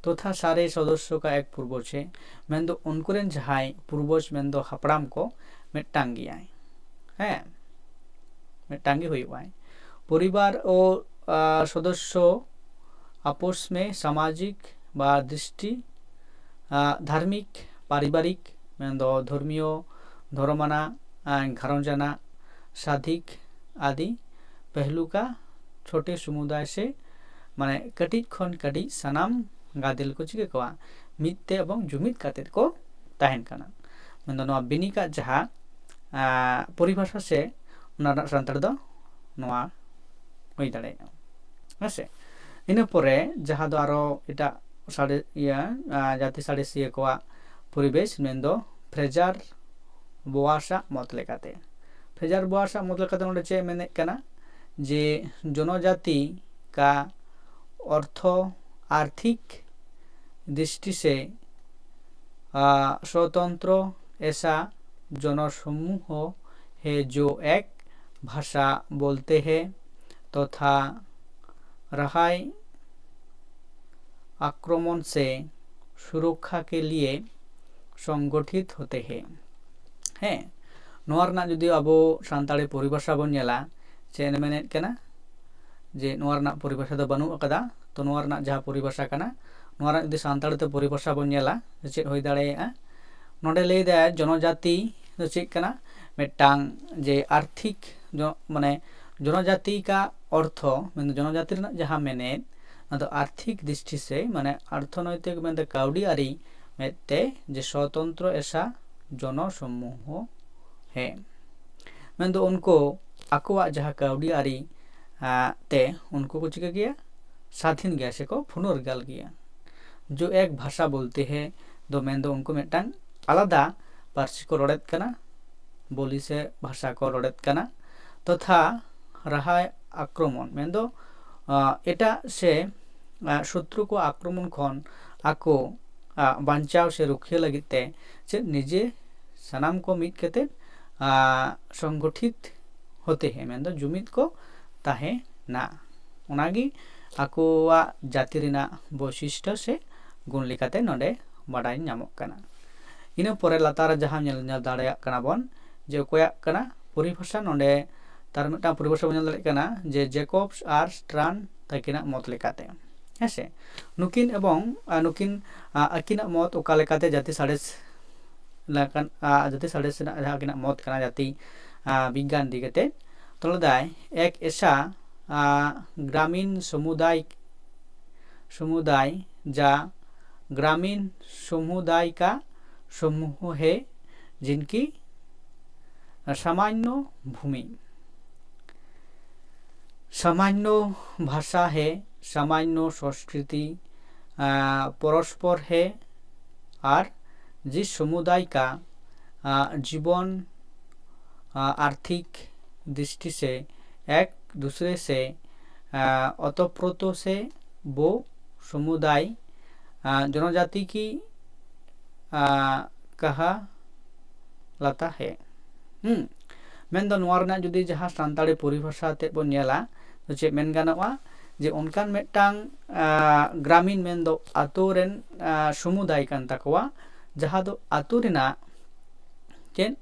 ᱛᱚᱛᱷᱟ ᱥᱟᱨᱮ ᱥᱚᱫᱚᱥᱥᱚ ᱠᱟ ᱮᱠ ᱯᱩᱨᱵᱚᱡᱽ ᱦᱮ, ᱢᱮᱱᱫᱚ ᱩᱱᱠᱩ ᱨᱮᱱ ᱡᱟᱦᱟᱸᱭ ᱯᱩᱨᱵᱚᱡᱽ ᱢᱮᱱᱫᱚ ᱦᱟᱯᱲᱟᱢ ᱠᱚ ᱢᱤᱫᱴᱟᱝ ᱜᱮᱭᱟᱭ, ᱦᱮᱸ, ᱢᱤᱫᱴᱟᱝ ᱜᱮ ᱦᱩᱭᱩᱜᱼᱟᱭ᱾ ᱯᱚᱨᱤᱵᱟᱨ ᱳ ᱥᱚᱫᱚᱥᱥᱚ ᱟᱯᱚᱥ ᱢᱮ ᱥᱟᱢᱟᱡᱤᱠ ᱵᱟ ᱫᱨᱤᱥᱴᱤ, ᱫᱷᱟᱨᱢᱤᱠ, ᱯᱟᱨᱤᱵᱟᱨᱤᱠ, ᱢᱮᱱᱫᱚ ᱫᱷᱚᱨᱢᱤᱭᱚ, ᱫᱷᱚᱨᱚᱢ ᱟᱱᱟᱜ, ᱜᱷᱟᱨᱚᱸᱡᱽ ᱟᱱᱟᱜ, ᱥᱟᱫᱷᱤᱠ ᱟᱫᱤ ᱯᱮᱦᱞᱩ ᱠᱟ ᱪᱷᱳᱴᱮ ᱥᱚᱢᱩᱫᱟᱭ ᱥᱮ, ᱢᱟᱱᱮ ᱠᱟᱹᱴᱤᱡ ᱠᱷᱚᱱ ᱠᱟᱹᱴᱤᱡ ᱥᱟᱱᱟᱢ ᱜᱟᱫᱮᱞ ᱠᱚ ᱪᱤᱠᱟᱹ ᱠᱚᱣᱟ, ᱢᱤᱫ ᱛᱮ ᱮᱵᱚᱝ ᱡᱩᱢᱤᱫ ᱠᱟᱛᱮᱫ ᱠᱚ ᱛᱟᱦᱮᱱ ᱠᱟᱱᱟ᱾ ᱢᱮᱱᱫᱚ ᱱᱚᱣᱟ ᱵᱤᱱᱤᱠᱟᱜ ᱡᱟᱦᱟᱸ ᱯᱚᱨᱤᱵᱷᱟᱥᱟ ᱥᱮ ᱚᱱᱟ ᱨᱮᱱᱟᱜ ᱥᱟᱱᱛᱟᱲ ᱫᱚ ᱱᱚᱣᱟ ᱦᱩᱭ ᱫᱟᱲᱮᱭᱟᱜᱼᱟ, ᱦᱮᱸ ᱥᱮ᱾ ᱤᱱᱟᱹ ᱯᱚᱨᱮ ᱡᱟᱦᱟᱸ ᱫᱚ ᱟᱨᱚ ᱮᱴᱟᱜ ᱥᱟᱬᱮ ᱤᱭᱟᱹ ᱡᱟᱹᱛᱤ ᱥᱟᱬᱮᱥᱤᱭᱟᱹ ᱠᱚᱣᱟᱜ ᱯᱚᱨᱤᱵᱮᱥ, ᱢᱮᱱᱫᱚ ᱯᱷᱨᱮᱡᱟᱨ ᱵᱳᱣᱟᱥᱟᱜ ᱢᱚᱛ ᱞᱮᱠᱟᱛᱮ, ᱯᱷᱨᱮᱡᱟᱨ ᱵᱳᱣᱟᱥᱟᱜ ᱢᱚᱛ ᱞᱮᱠᱟᱛᱮ ᱱᱚᱰᱮ ᱪᱮᱫ ᱮ ᱢᱮᱱᱮᱫ ᱠᱟᱱᱟ ᱡᱮ ᱡᱚᱱᱚᱡᱟᱛᱤ ᱠᱟ ᱚᱨᱛᱷᱚ ᱟᱨᱛᱷᱤᱠ ᱫᱨᱤᱥᱴᱤ ᱥᱮ आ, स्वतंत्र ऐसा जनसमूह है जो एक भाषा बोलते हैं तथा रहाई आक्रमण से सुरक्षा के लिए संगठित होते हैं। ᱦᱮᱸ, ᱱᱚᱣᱟ ᱨᱮᱱᱟᱜ ᱡᱩᱫᱤ ᱟᱵᱚ ᱥᱟᱱᱛᱟᱲᱤ ᱯᱚᱨᱤᱵᱷᱟᱥᱟ ᱵᱚᱱ ᱧᱮᱞᱟ, ᱪᱮᱫ ᱮ ᱢᱮᱱᱮᱫ ᱠᱟᱱᱟ ᱡᱮ ᱱᱚᱣᱟ ᱨᱮᱱᱟᱜ ᱯᱚᱨᱤᱵᱷᱟᱥᱟ ᱫᱚ ᱵᱟᱹᱱᱩᱜ ᱟᱠᱟᱫᱟ᱾ ᱛᱚ ᱱᱚᱣᱟ ᱨᱮᱱᱟᱜ ᱡᱟᱦᱟᱸ ᱯᱚᱨᱤᱵᱷᱟᱥᱟ ᱠᱟᱱᱟ, ᱱᱚᱣᱟ ᱨᱮᱱᱟᱜ ᱡᱩᱫᱤ ᱥᱟᱱᱛᱟᱲᱤ ᱛᱮ ᱯᱚᱨᱤᱵᱷᱟᱥᱟ ᱵᱚᱱ ᱧᱮᱞᱟ, ᱪᱮᱫ ᱦᱩᱭ ᱫᱟᱲᱮᱭᱟᱜᱼᱟ? ᱱᱚᱰᱮ ᱞᱟᱹᱭ ᱫᱟᱭ ᱡᱚᱱᱚᱡᱟᱛᱤ ᱫᱚ ᱪᱮᱫ ᱠᱟᱱᱟ? ᱢᱤᱫᱴᱟᱝ ᱡᱮ ᱟᱨᱛᱷᱤᱠ ᱡᱚ-, ᱢᱟᱱᱮ ᱡᱚᱱᱚᱡᱟᱛᱤ ᱠᱟ ᱚᱨᱛᱷᱚ, ᱢᱮᱱᱫᱚ ᱡᱚᱱᱚᱡᱟᱛᱤ ᱨᱮᱱᱟᱜ ᱡᱟᱦᱟᱸ ᱢᱮᱱᱮᱫ, ᱚᱱᱟ ᱫᱚ ᱟᱨᱛᱷᱤᱠ ᱫᱨᱤᱥᱴᱤ ᱥᱮ ᱢᱟᱱᱮ ᱚᱨᱛᱷᱚᱱᱳᱭᱛᱤᱠ ᱢᱮᱱᱫᱚ ᱠᱟᱹᱣᱰᱤ ᱟᱹᱨᱤ ᱢᱮᱫ ᱛᱮ ᱡᱮ ᱥᱚᱛᱚᱱᱛᱨᱚ ᱮᱥᱟ ᱡᱚᱱᱚ ᱥᱚᱢᱩᱦᱚ ᱦᱮ, ᱢᱮᱱᱫᱚ ᱩᱱᱠᱩ ᱟᱠᱚᱣᱟᱜ ᱡᱟᱦᱟᱸ ᱠᱟᱹᱣᱰᱤ ᱟᱹᱨᱤ, ᱟ, ᱛᱮ ᱩᱱᱠᱩ ᱠᱚ ᱪᱤᱠᱟᱹ ᱜᱮᱭᱟ? ᱥᱟᱫᱷᱤᱱ ᱜᱮᱭᱟ ᱥᱮᱠᱚ ᱯᱷᱩᱱᱚᱨᱜᱟᱞ ᱜᱮᱭᱟ᱾ ᱡᱚ ᱮᱠ ᱵᱷᱟᱥᱟ ᱵᱚᱞᱛᱮ ᱦᱮ ᱫᱚ ᱢᱮᱱᱫᱚ ᱩᱱᱠᱩ ᱢᱤᱫᱴᱟᱝ ᱟᱞᱟᱫᱟ ᱯᱟᱹᱨᱥᱤ ᱠᱚ ᱨᱚᱲᱮᱫ ᱠᱟᱱᱟ, ᱵᱳᱞᱤ ᱥᱮ ᱵᱷᱟᱥᱟ ᱠᱚ ᱨᱚᱲᱮᱫ ᱠᱟᱱᱟ᱾ ᱛᱚᱛᱷᱟ ᱨᱟᱦᱟᱭ ᱟᱠᱨᱚᱢᱚᱱ ᱢᱮᱱᱫᱚ, ᱟ, ᱮᱴᱟᱜ ᱥᱮ, ᱟ, ᱥᱚᱛᱨᱩ ᱠᱚ ᱟᱠᱨᱚᱢᱚᱱ ᱠᱷᱚᱱ ᱟᱠᱚ, ᱟ, ᱵᱟᱧᱪᱟᱣ ᱥᱮ ᱨᱩᱠᱷᱤᱭᱟᱹ ᱞᱟᱹᱜᱤᱫ ᱛᱮ ᱪᱮᱫ ᱱᱤᱡᱮ ᱥᱟᱱᱟᱢ ᱠᱚ ᱢᱤᱫ ᱠᱟᱛᱮ, ᱟ, ᱥᱚᱝᱜᱚᱴᱷᱤᱛ ᱦᱚᱛᱮ ᱦᱮ ᱢᱮᱱᱫᱚ ᱡᱩᱢᱤᱫ ᱠᱚ ᱛᱟᱦᱮᱱᱟ᱾ ᱚᱱᱟᱜᱮ ᱟᱠᱚᱣᱟᱜ ᱡᱟᱹᱛᱤ ᱨᱮᱱᱟᱜ ᱵᱳᱭᱥᱤᱥᱴᱚ ᱥᱮ ᱜᱩᱱ ᱞᱮᱠᱟᱛᱮ ᱱᱚᱰᱮ ᱵᱟᱰᱟᱭ ᱧᱟᱢᱚᱜ ᱠᱟᱱᱟ᱾ ᱤᱱᱟᱹ ᱯᱚᱨᱮ ᱞᱟᱛᱟᱨ ᱨᱮ ᱡᱟᱦᱟᱸ ᱧᱮᱞ, ᱧᱮᱞ ᱫᱟᱲᱮᱭᱟᱜ ᱠᱟᱱᱟ ᱵᱚᱱ ᱡᱮ ᱚᱠᱚᱭᱟᱜ ᱠᱟᱱᱟ ᱯᱚᱨᱤᱵᱷᱟᱥᱟ, ᱱᱚᱰᱮ ᱛᱟᱨ ᱢᱤᱫᱴᱟᱝ ᱯᱚᱨᱤᱵᱷᱟᱥᱟ ᱵᱚᱱ ᱧᱮᱞ ᱫᱟᱲᱮᱭᱟᱜ ᱠᱟᱱᱟ ᱡᱮ ᱡᱮᱠᱚᱵᱥ ᱟᱨ ᱥᱴᱨᱟᱱ ᱛᱟᱹᱠᱤᱱᱟᱜ ᱢᱚᱛ ᱞᱮᱠᱟᱛᱮ, ᱦᱮᱸ ᱥᱮ? ᱱᱩᱠᱤᱱ ᱮᱵᱚᱝ, ᱟ, ᱱᱩᱠᱤᱱ, ᱟ, ᱟᱹᱠᱤᱱᱟᱜ ᱢᱚᱛ ᱚᱠᱟ ᱞᱮᱠᱟᱛᱮ ᱡᱟᱹᱛᱤ ᱥᱟᱬᱮᱥ ᱞᱮᱠᱟᱱ, ᱟ, ᱡᱟᱹᱛᱤ ᱥᱟᱬᱮᱥ ᱨᱮᱱᱟᱜ ᱡᱟᱦᱟᱸ ᱟᱹᱠᱤᱱᱟᱜ ᱢᱚᱛ ᱠᱟᱱᱟ, ᱡᱟᱹᱛᱤ, ᱟ, ᱵᱤᱜᱽᱜᱟᱱ ᱤᱫᱤ ᱠᱟᱛᱮ, ᱛᱚᱞᱮᱫᱟᱭ ᱮᱠ ᱮᱥᱟ, ᱟ, ᱜᱨᱟᱢᱤᱱ ᱥᱚᱢᱩᱫᱟᱭ, ᱥᱚᱢᱩᱫᱟᱭ ᱡᱟ ᱜᱨᱟᱢᱤᱱ ᱥᱚᱢᱩᱫᱟᱭ ᱠᱟ ᱥᱚᱢᱩᱦᱚ ᱦᱮ ᱡᱤᱱᱠᱤ ᱥᱟᱢᱟᱱᱱᱚ ᱵᱷᱩᱢᱤ, ᱥᱟᱢᱟᱱᱱᱚ ᱵᱷᱟᱥᱟ ᱦᱮ, ᱥᱟᱢᱟᱱᱱᱚ ᱥᱚᱸᱥᱠᱨᱤᱛᱤ, ᱟ, ᱯᱚᱨᱚᱥᱯᱚᱨ ᱦᱮ ᱟᱨ ᱡᱤᱥ ᱥᱚᱢᱩᱫᱟᱭ ᱠᱟ, ᱟ, ᱡᱤᱵᱚᱱ, ᱟ, ᱟᱨᱛᱷᱤᱠ ᱫᱨᱤᱥᱴᱤ ᱥᱮ ᱮᱠ ᱫᱩᱥᱨᱮ ᱥᱮ, ᱟ, ᱚᱛᱚᱯᱨᱚᱛᱚ ᱥᱮ ᱵᱳ ᱥᱚᱢᱩᱫᱟᱭ, ᱟ, ᱡᱚᱱᱚᱡᱟᱛᱤ ᱠᱤ ᱠᱟᱦᱟ ᱞᱟᱛᱟ ᱦᱮ᱾ ᱦᱩᱸ, ᱢᱮᱱᱫᱚ ᱱᱚᱣᱟ ᱨᱮᱱᱟᱜ ᱡᱩᱫᱤ ᱡᱟᱦᱟᱸ ᱥᱟᱱᱛᱟᱲᱤ ᱯᱚᱨᱤᱵᱷᱟᱥᱟ ᱛᱮᱫ ᱵᱚᱱ ᱧᱮᱞᱟ, ᱛᱚ ᱪᱮᱫ ᱢᱮᱱ ᱜᱟᱱᱚᱜᱼᱟ? ᱡᱮ ᱚᱱᱠᱟᱱ ᱢᱤᱫᱴᱟᱝ ᱜᱨᱟᱢᱤᱱ, ᱢᱮᱱᱫᱚ ᱟᱛᱳ ᱨᱮᱱ ᱥᱚᱢᱩᱫᱟᱭ ᱠᱟᱱ ᱛᱟᱠᱚᱣᱟ, ᱡᱟᱦᱟᱸ ᱫᱚ ᱟᱛᱳ ᱨᱮᱱᱟᱜ ᱪᱮᱫ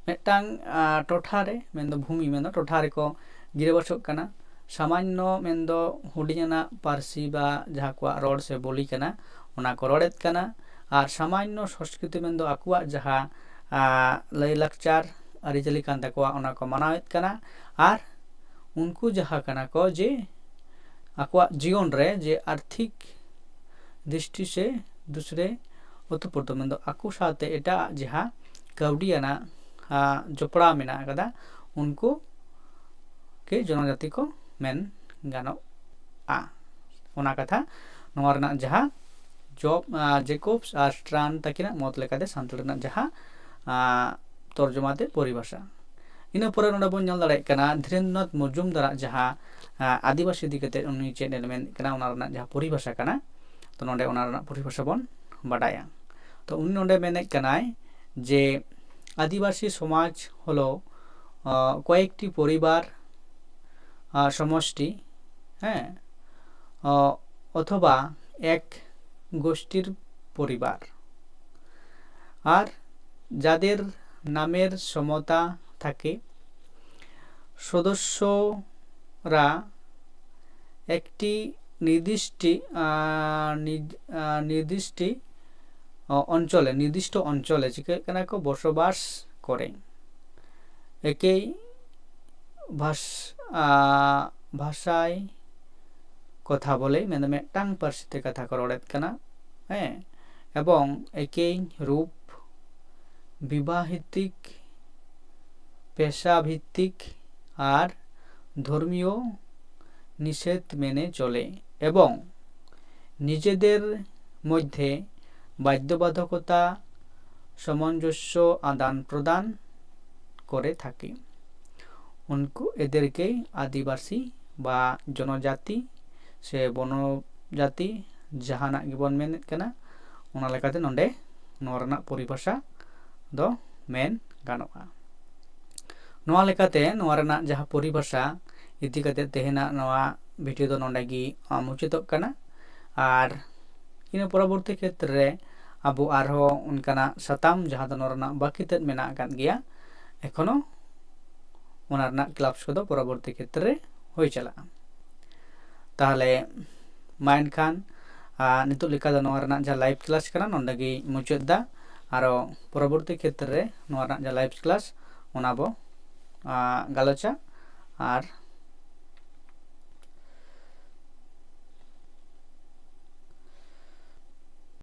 ᱢᱤᱫᱴᱟᱝ ᱴᱚᱴᱷᱟ ᱨᱮ, ᱢᱮᱱᱫᱚ ᱵᱷᱩᱢᱤ, ᱢᱮᱱᱫᱚ ᱴᱚᱴᱷᱟ ᱨᱮᱠᱚ ᱜᱤᱨᱟᱹᱵᱟᱥᱚᱜ ᱠᱟᱱᱟ᱾ ᱥᱟᱢᱟᱱᱱᱚ, ᱢᱮᱱᱫᱚ ᱦᱩᱰᱤᱧᱟᱱᱟᱜ ᱯᱟᱹᱨᱥᱤ ᱵᱟ ᱡᱟᱦᱟᱸ ᱠᱚᱣᱟᱜ ᱨᱚᱲ ᱥᱮ ᱵᱳᱞᱤ ᱠᱟᱱᱟ, ᱚᱱᱟ ᱠᱚ ᱨᱚᱲᱮᱫ ᱠᱟᱱᱟ᱾ ᱟᱨ ᱥᱟᱢᱟᱱᱱᱚ ᱥᱚᱸᱥᱠᱨᱤᱛᱤ, ᱢᱮᱱᱫᱚ ᱟᱠᱚᱣᱟᱜ ᱡᱟᱦᱟᱸ ᱞᱟᱹᱭᱼᱞᱟᱠᱪᱟᱨ ᱟᱹᱨᱤᱪᱟᱹᱞᱤ ᱠᱟᱱ ᱛᱟᱠᱚᱣᱟ, ᱚᱱᱟ ᱠᱚ ᱢᱟᱱᱟᱣᱮᱫ ᱠᱟᱱᱟ᱾ ᱟᱨ ᱩᱱᱠᱩ ᱡᱟᱦᱟᱸ ᱠᱟᱱᱟ ᱠᱚ, ᱡᱮ ᱟᱠᱚᱣᱟᱜ ᱡᱤᱭᱚᱱ ᱨᱮ ᱡᱮ ᱟᱨᱛᱷᱤᱠ ᱫᱨᱤᱥᱴᱤ ᱥᱮ ᱫᱩᱥᱨᱮ ᱚᱛᱩᱯᱨᱚᱛᱚ, ᱢᱮᱱᱫᱚ ᱟᱠᱚ ᱥᱟᱶᱛᱮ ᱮᱴᱟᱜ ᱡᱟᱦᱟᱸ ᱠᱟᱹᱣᱰᱤ ᱟᱱᱟᱜ ᱡᱚᱯᱲᱟᱣ ᱢᱮᱱᱟᱜ ᱟᱠᱟᱫᱟ, ᱩᱱᱠᱩ ᱜᱮ ᱡᱚᱱᱚᱡᱟᱛᱤ ᱠᱚ ᱢᱮᱱ ᱜᱟᱱᱚᱜᱼᱟ᱾ ᱚᱱᱟ ᱠᱟᱛᱷᱟ ᱱᱚᱣᱟ ᱨᱮᱱᱟᱜ ᱡᱟᱦᱟᱸ ᱡᱚᱵ ᱡᱮᱠᱚᱵᱥ ᱟᱨ ᱥᱴᱨᱟᱱ ᱛᱟᱹᱠᱤᱱᱟᱜ ᱢᱚᱛ ᱞᱮᱠᱟᱛᱮ ᱥᱟᱱᱛᱟᱲᱤ ᱨᱮᱱᱟᱜ ᱡᱟᱦᱟᱸ ᱛᱚᱨᱡᱚᱢᱟ ᱛᱮ ᱯᱚᱨᱤᱵᱷᱟᱥᱟ᱾ ᱤᱱᱟᱹ ᱯᱚᱨᱮ ᱱᱚᱰᱮ ᱵᱚᱱ ᱧᱮᱞ ᱫᱟᱲᱮᱭᱟᱜ ᱠᱟᱱᱟ ᱫᱷᱤᱨᱮᱱᱫᱨᱚᱱᱟᱛᱷ ᱢᱚᱡᱩᱢᱫᱟᱨᱟᱜ ᱡᱟᱦᱟᱸ ᱟᱹᱫᱤᱵᱟᱹᱥᱤ ᱤᱫᱤ ᱠᱟᱛᱮ ᱩᱱᱤ ᱪᱮᱫ ᱮ ᱢᱮᱱᱮᱫ ᱠᱟᱱᱟ, ᱚᱱᱟ ᱨᱮᱱᱟᱜ ᱡᱟᱦᱟᱸ ᱯᱚᱨᱤᱵᱷᱟᱥᱟ ᱠᱟᱱᱟ᱾ ᱛᱚ ᱱᱚᱰᱮ ᱚᱱᱟ ᱨᱮᱱᱟᱜ ᱯᱚᱨᱤᱵᱷᱟᱥᱟ ᱵᱚᱱ ᱵᱟᱰᱟᱭᱟ᱾ ᱛᱚ ᱩᱱᱤ ᱱᱚᱰᱮ ᱢᱮᱱᱮᱫ ᱠᱟᱱᱟᱭ ᱡᱮ ᱟᱹᱫᱤᱵᱟᱹᱥᱤ ᱥᱚᱢᱟᱡᱽ ᱦᱚᱞᱚ ᱠᱚᱭᱮᱠᱴᱤ ᱯᱚᱨᱤᱵᱟᱨ ᱥᱚᱢᱚᱥᱴᱤ, ᱦᱮᱸ, ᱚᱛᱷᱚᱵᱟ ᱮᱠ ᱜᱳᱥᱴᱤᱨ ᱯᱚᱨᱤᱵᱟᱨ, ᱟᱨ যাদের নামের সমতা থাকে, সদস্যরা একটি নির্দিষ্ট নির্দিষ্ট অঞ্চলে নির্দিষ্ট অঞ্চলে ᱪᱤᱠᱟᱹᱜ ᱠᱟᱱᱟ ᱠᱚ, ᱵᱚᱥᱚᱵᱟᱥ ᱠᱚᱨᱮ᱾ ᱮᱠᱮᱭ ᱵᱷᱟᱥ ᱵᱷᱟᱥᱟᱭ ᱠᱚᱛᱷᱟ ᱵᱚᱞᱮ, ᱢᱮᱱᱫᱚ ᱢᱤᱫᱴᱟᱝ ᱯᱟᱹᱨᱥᱤ ᱛᱮ ᱠᱟᱛᱷᱟ ᱠᱚ ᱨᱚᱲᱮᱫ ᱠᱟᱱᱟ᱾ ᱦᱮᱸ, ᱮᱵᱚᱝ ᱮᱠᱮᱭ ᱨᱩᱯ ᱵᱤᱵᱟᱦᱤᱛᱤᱠ, ᱯᱮᱥᱟ ᱵᱷᱤᱛᱛᱤᱠ ᱟᱨ ᱫᱷᱚᱨᱢᱤᱭᱚ ᱱᱤᱥᱮᱫᱷ ᱢᱮᱱᱮ ᱪᱚᱞᱮ ᱮᱵᱚᱝ ᱱᱤᱡᱮᱫᱮᱨ ᱢᱚᱫᱽᱫᱷᱮ ᱵᱟᱫᱽᱫᱷᱚᱵᱟᱫᱷᱚᱠᱚᱛᱟ ᱥᱟᱢᱚᱧᱡᱚᱥᱥᱚ ᱟᱫᱟᱱ ᱯᱨᱚᱫᱟᱱ ᱠᱚᱨᱮ ᱛᱷᱟᱠᱮ᱾ ᱩᱱᱠᱩ ᱮᱫᱮᱨᱠᱮ ᱟᱹᱫᱤᱵᱟᱹᱥᱤ ᱵᱟ ᱡᱚᱱᱚᱡᱟᱛᱤ ᱥᱮ ᱵᱚᱱᱚ ᱡᱟᱹᱛᱤ ᱡᱟᱦᱟᱱᱟᱜ ᱜᱮᱵᱚᱱ ᱢᱮᱱᱮᱫ ᱠᱟᱱᱟ, ᱚᱱᱟ ᱞᱮᱠᱟᱛᱮ ᱱᱚᱰᱮ ᱱᱚᱣᱟ ᱨᱮᱱᱟᱜ ᱯᱚᱨᱤᱵᱷᱟᱥᱟ ᱫᱚ ᱢᱮᱱ ᱜᱟᱱᱚᱜᱼᱟ᱾ ᱱᱚᱣᱟ ᱞᱮᱠᱟᱛᱮ ᱱᱚᱣᱟ ᱨᱮᱱᱟᱜ ᱡᱟᱦᱟᱸ ᱯᱚᱨᱤᱵᱷᱟᱥᱟ ᱤᱫᱤ ᱠᱟᱛᱮ ᱛᱮᱦᱮᱧᱟᱜ ᱱᱚᱣᱟ ᱵᱷᱤᱰᱤᱭᱳ ᱫᱚ ᱱᱚᱰᱮ ᱜᱮ ᱢᱩᱪᱟᱹᱫᱚᱜ ᱠᱟᱱᱟ᱾ ᱟᱨ ᱤᱱᱟᱹ ᱯᱚᱨᱚᱵᱚᱨᱛᱤ ᱠᱷᱮᱛᱨᱮ ᱨᱮ ᱟᱵᱚ ᱟᱨᱦᱚᱸ ᱚᱱᱠᱟᱱᱟᱜ ᱥᱟᱛᱟᱢ ᱡᱟᱦᱟᱸ ᱫᱚ ᱱᱚᱣᱟ ᱨᱮᱱᱟᱜ ᱵᱟᱹᱠᱤ ᱛᱮᱫ ᱢᱮᱱᱟᱜ ᱟᱠᱟᱫ ᱜᱮᱭᱟ ᱮᱠᱷᱚᱱᱳ, ᱚᱱᱟ ᱨᱮᱱᱟᱜ ᱠᱞᱟᱥ ᱠᱚᱫᱚ ᱯᱚᱨᱚᱵᱚᱨᱛᱤ ᱠᱷᱮᱛᱨᱮ ᱨᱮ ᱦᱩᱭ ᱪᱟᱞᱟᱜᱼᱟ᱾ ᱛᱟᱦᱚᱞᱮ ᱢᱟ ᱮᱱᱠᱷᱟᱱ ᱱᱤᱛᱚᱜ ᱞᱮᱠᱟ ᱫᱚ ᱱᱚᱣᱟ ᱨᱮᱱᱟᱜ ᱡᱟᱦᱟᱸ ᱞᱟᱭᱤᱵᱷ ᱠᱞᱟᱥ ᱠᱟᱱᱟ ᱱᱚᱰᱮ ᱜᱮ ᱢᱩᱪᱟᱹᱫ ᱮᱫᱟ᱾ ᱟᱨᱚ ᱯᱚᱨᱚᱵᱚᱨᱛᱤ ᱠᱷᱮᱛᱨᱮ ᱨᱮ ᱱᱚᱣᱟ ᱨᱮᱱᱟᱜ ᱡᱟᱦᱟᱸ ᱞᱟᱭᱤᱵᱷ ᱠᱞᱟᱥ ᱚᱱᱟ ᱵᱚ ᱜᱟᱞᱚᱪᱟ᱾ ᱟᱨ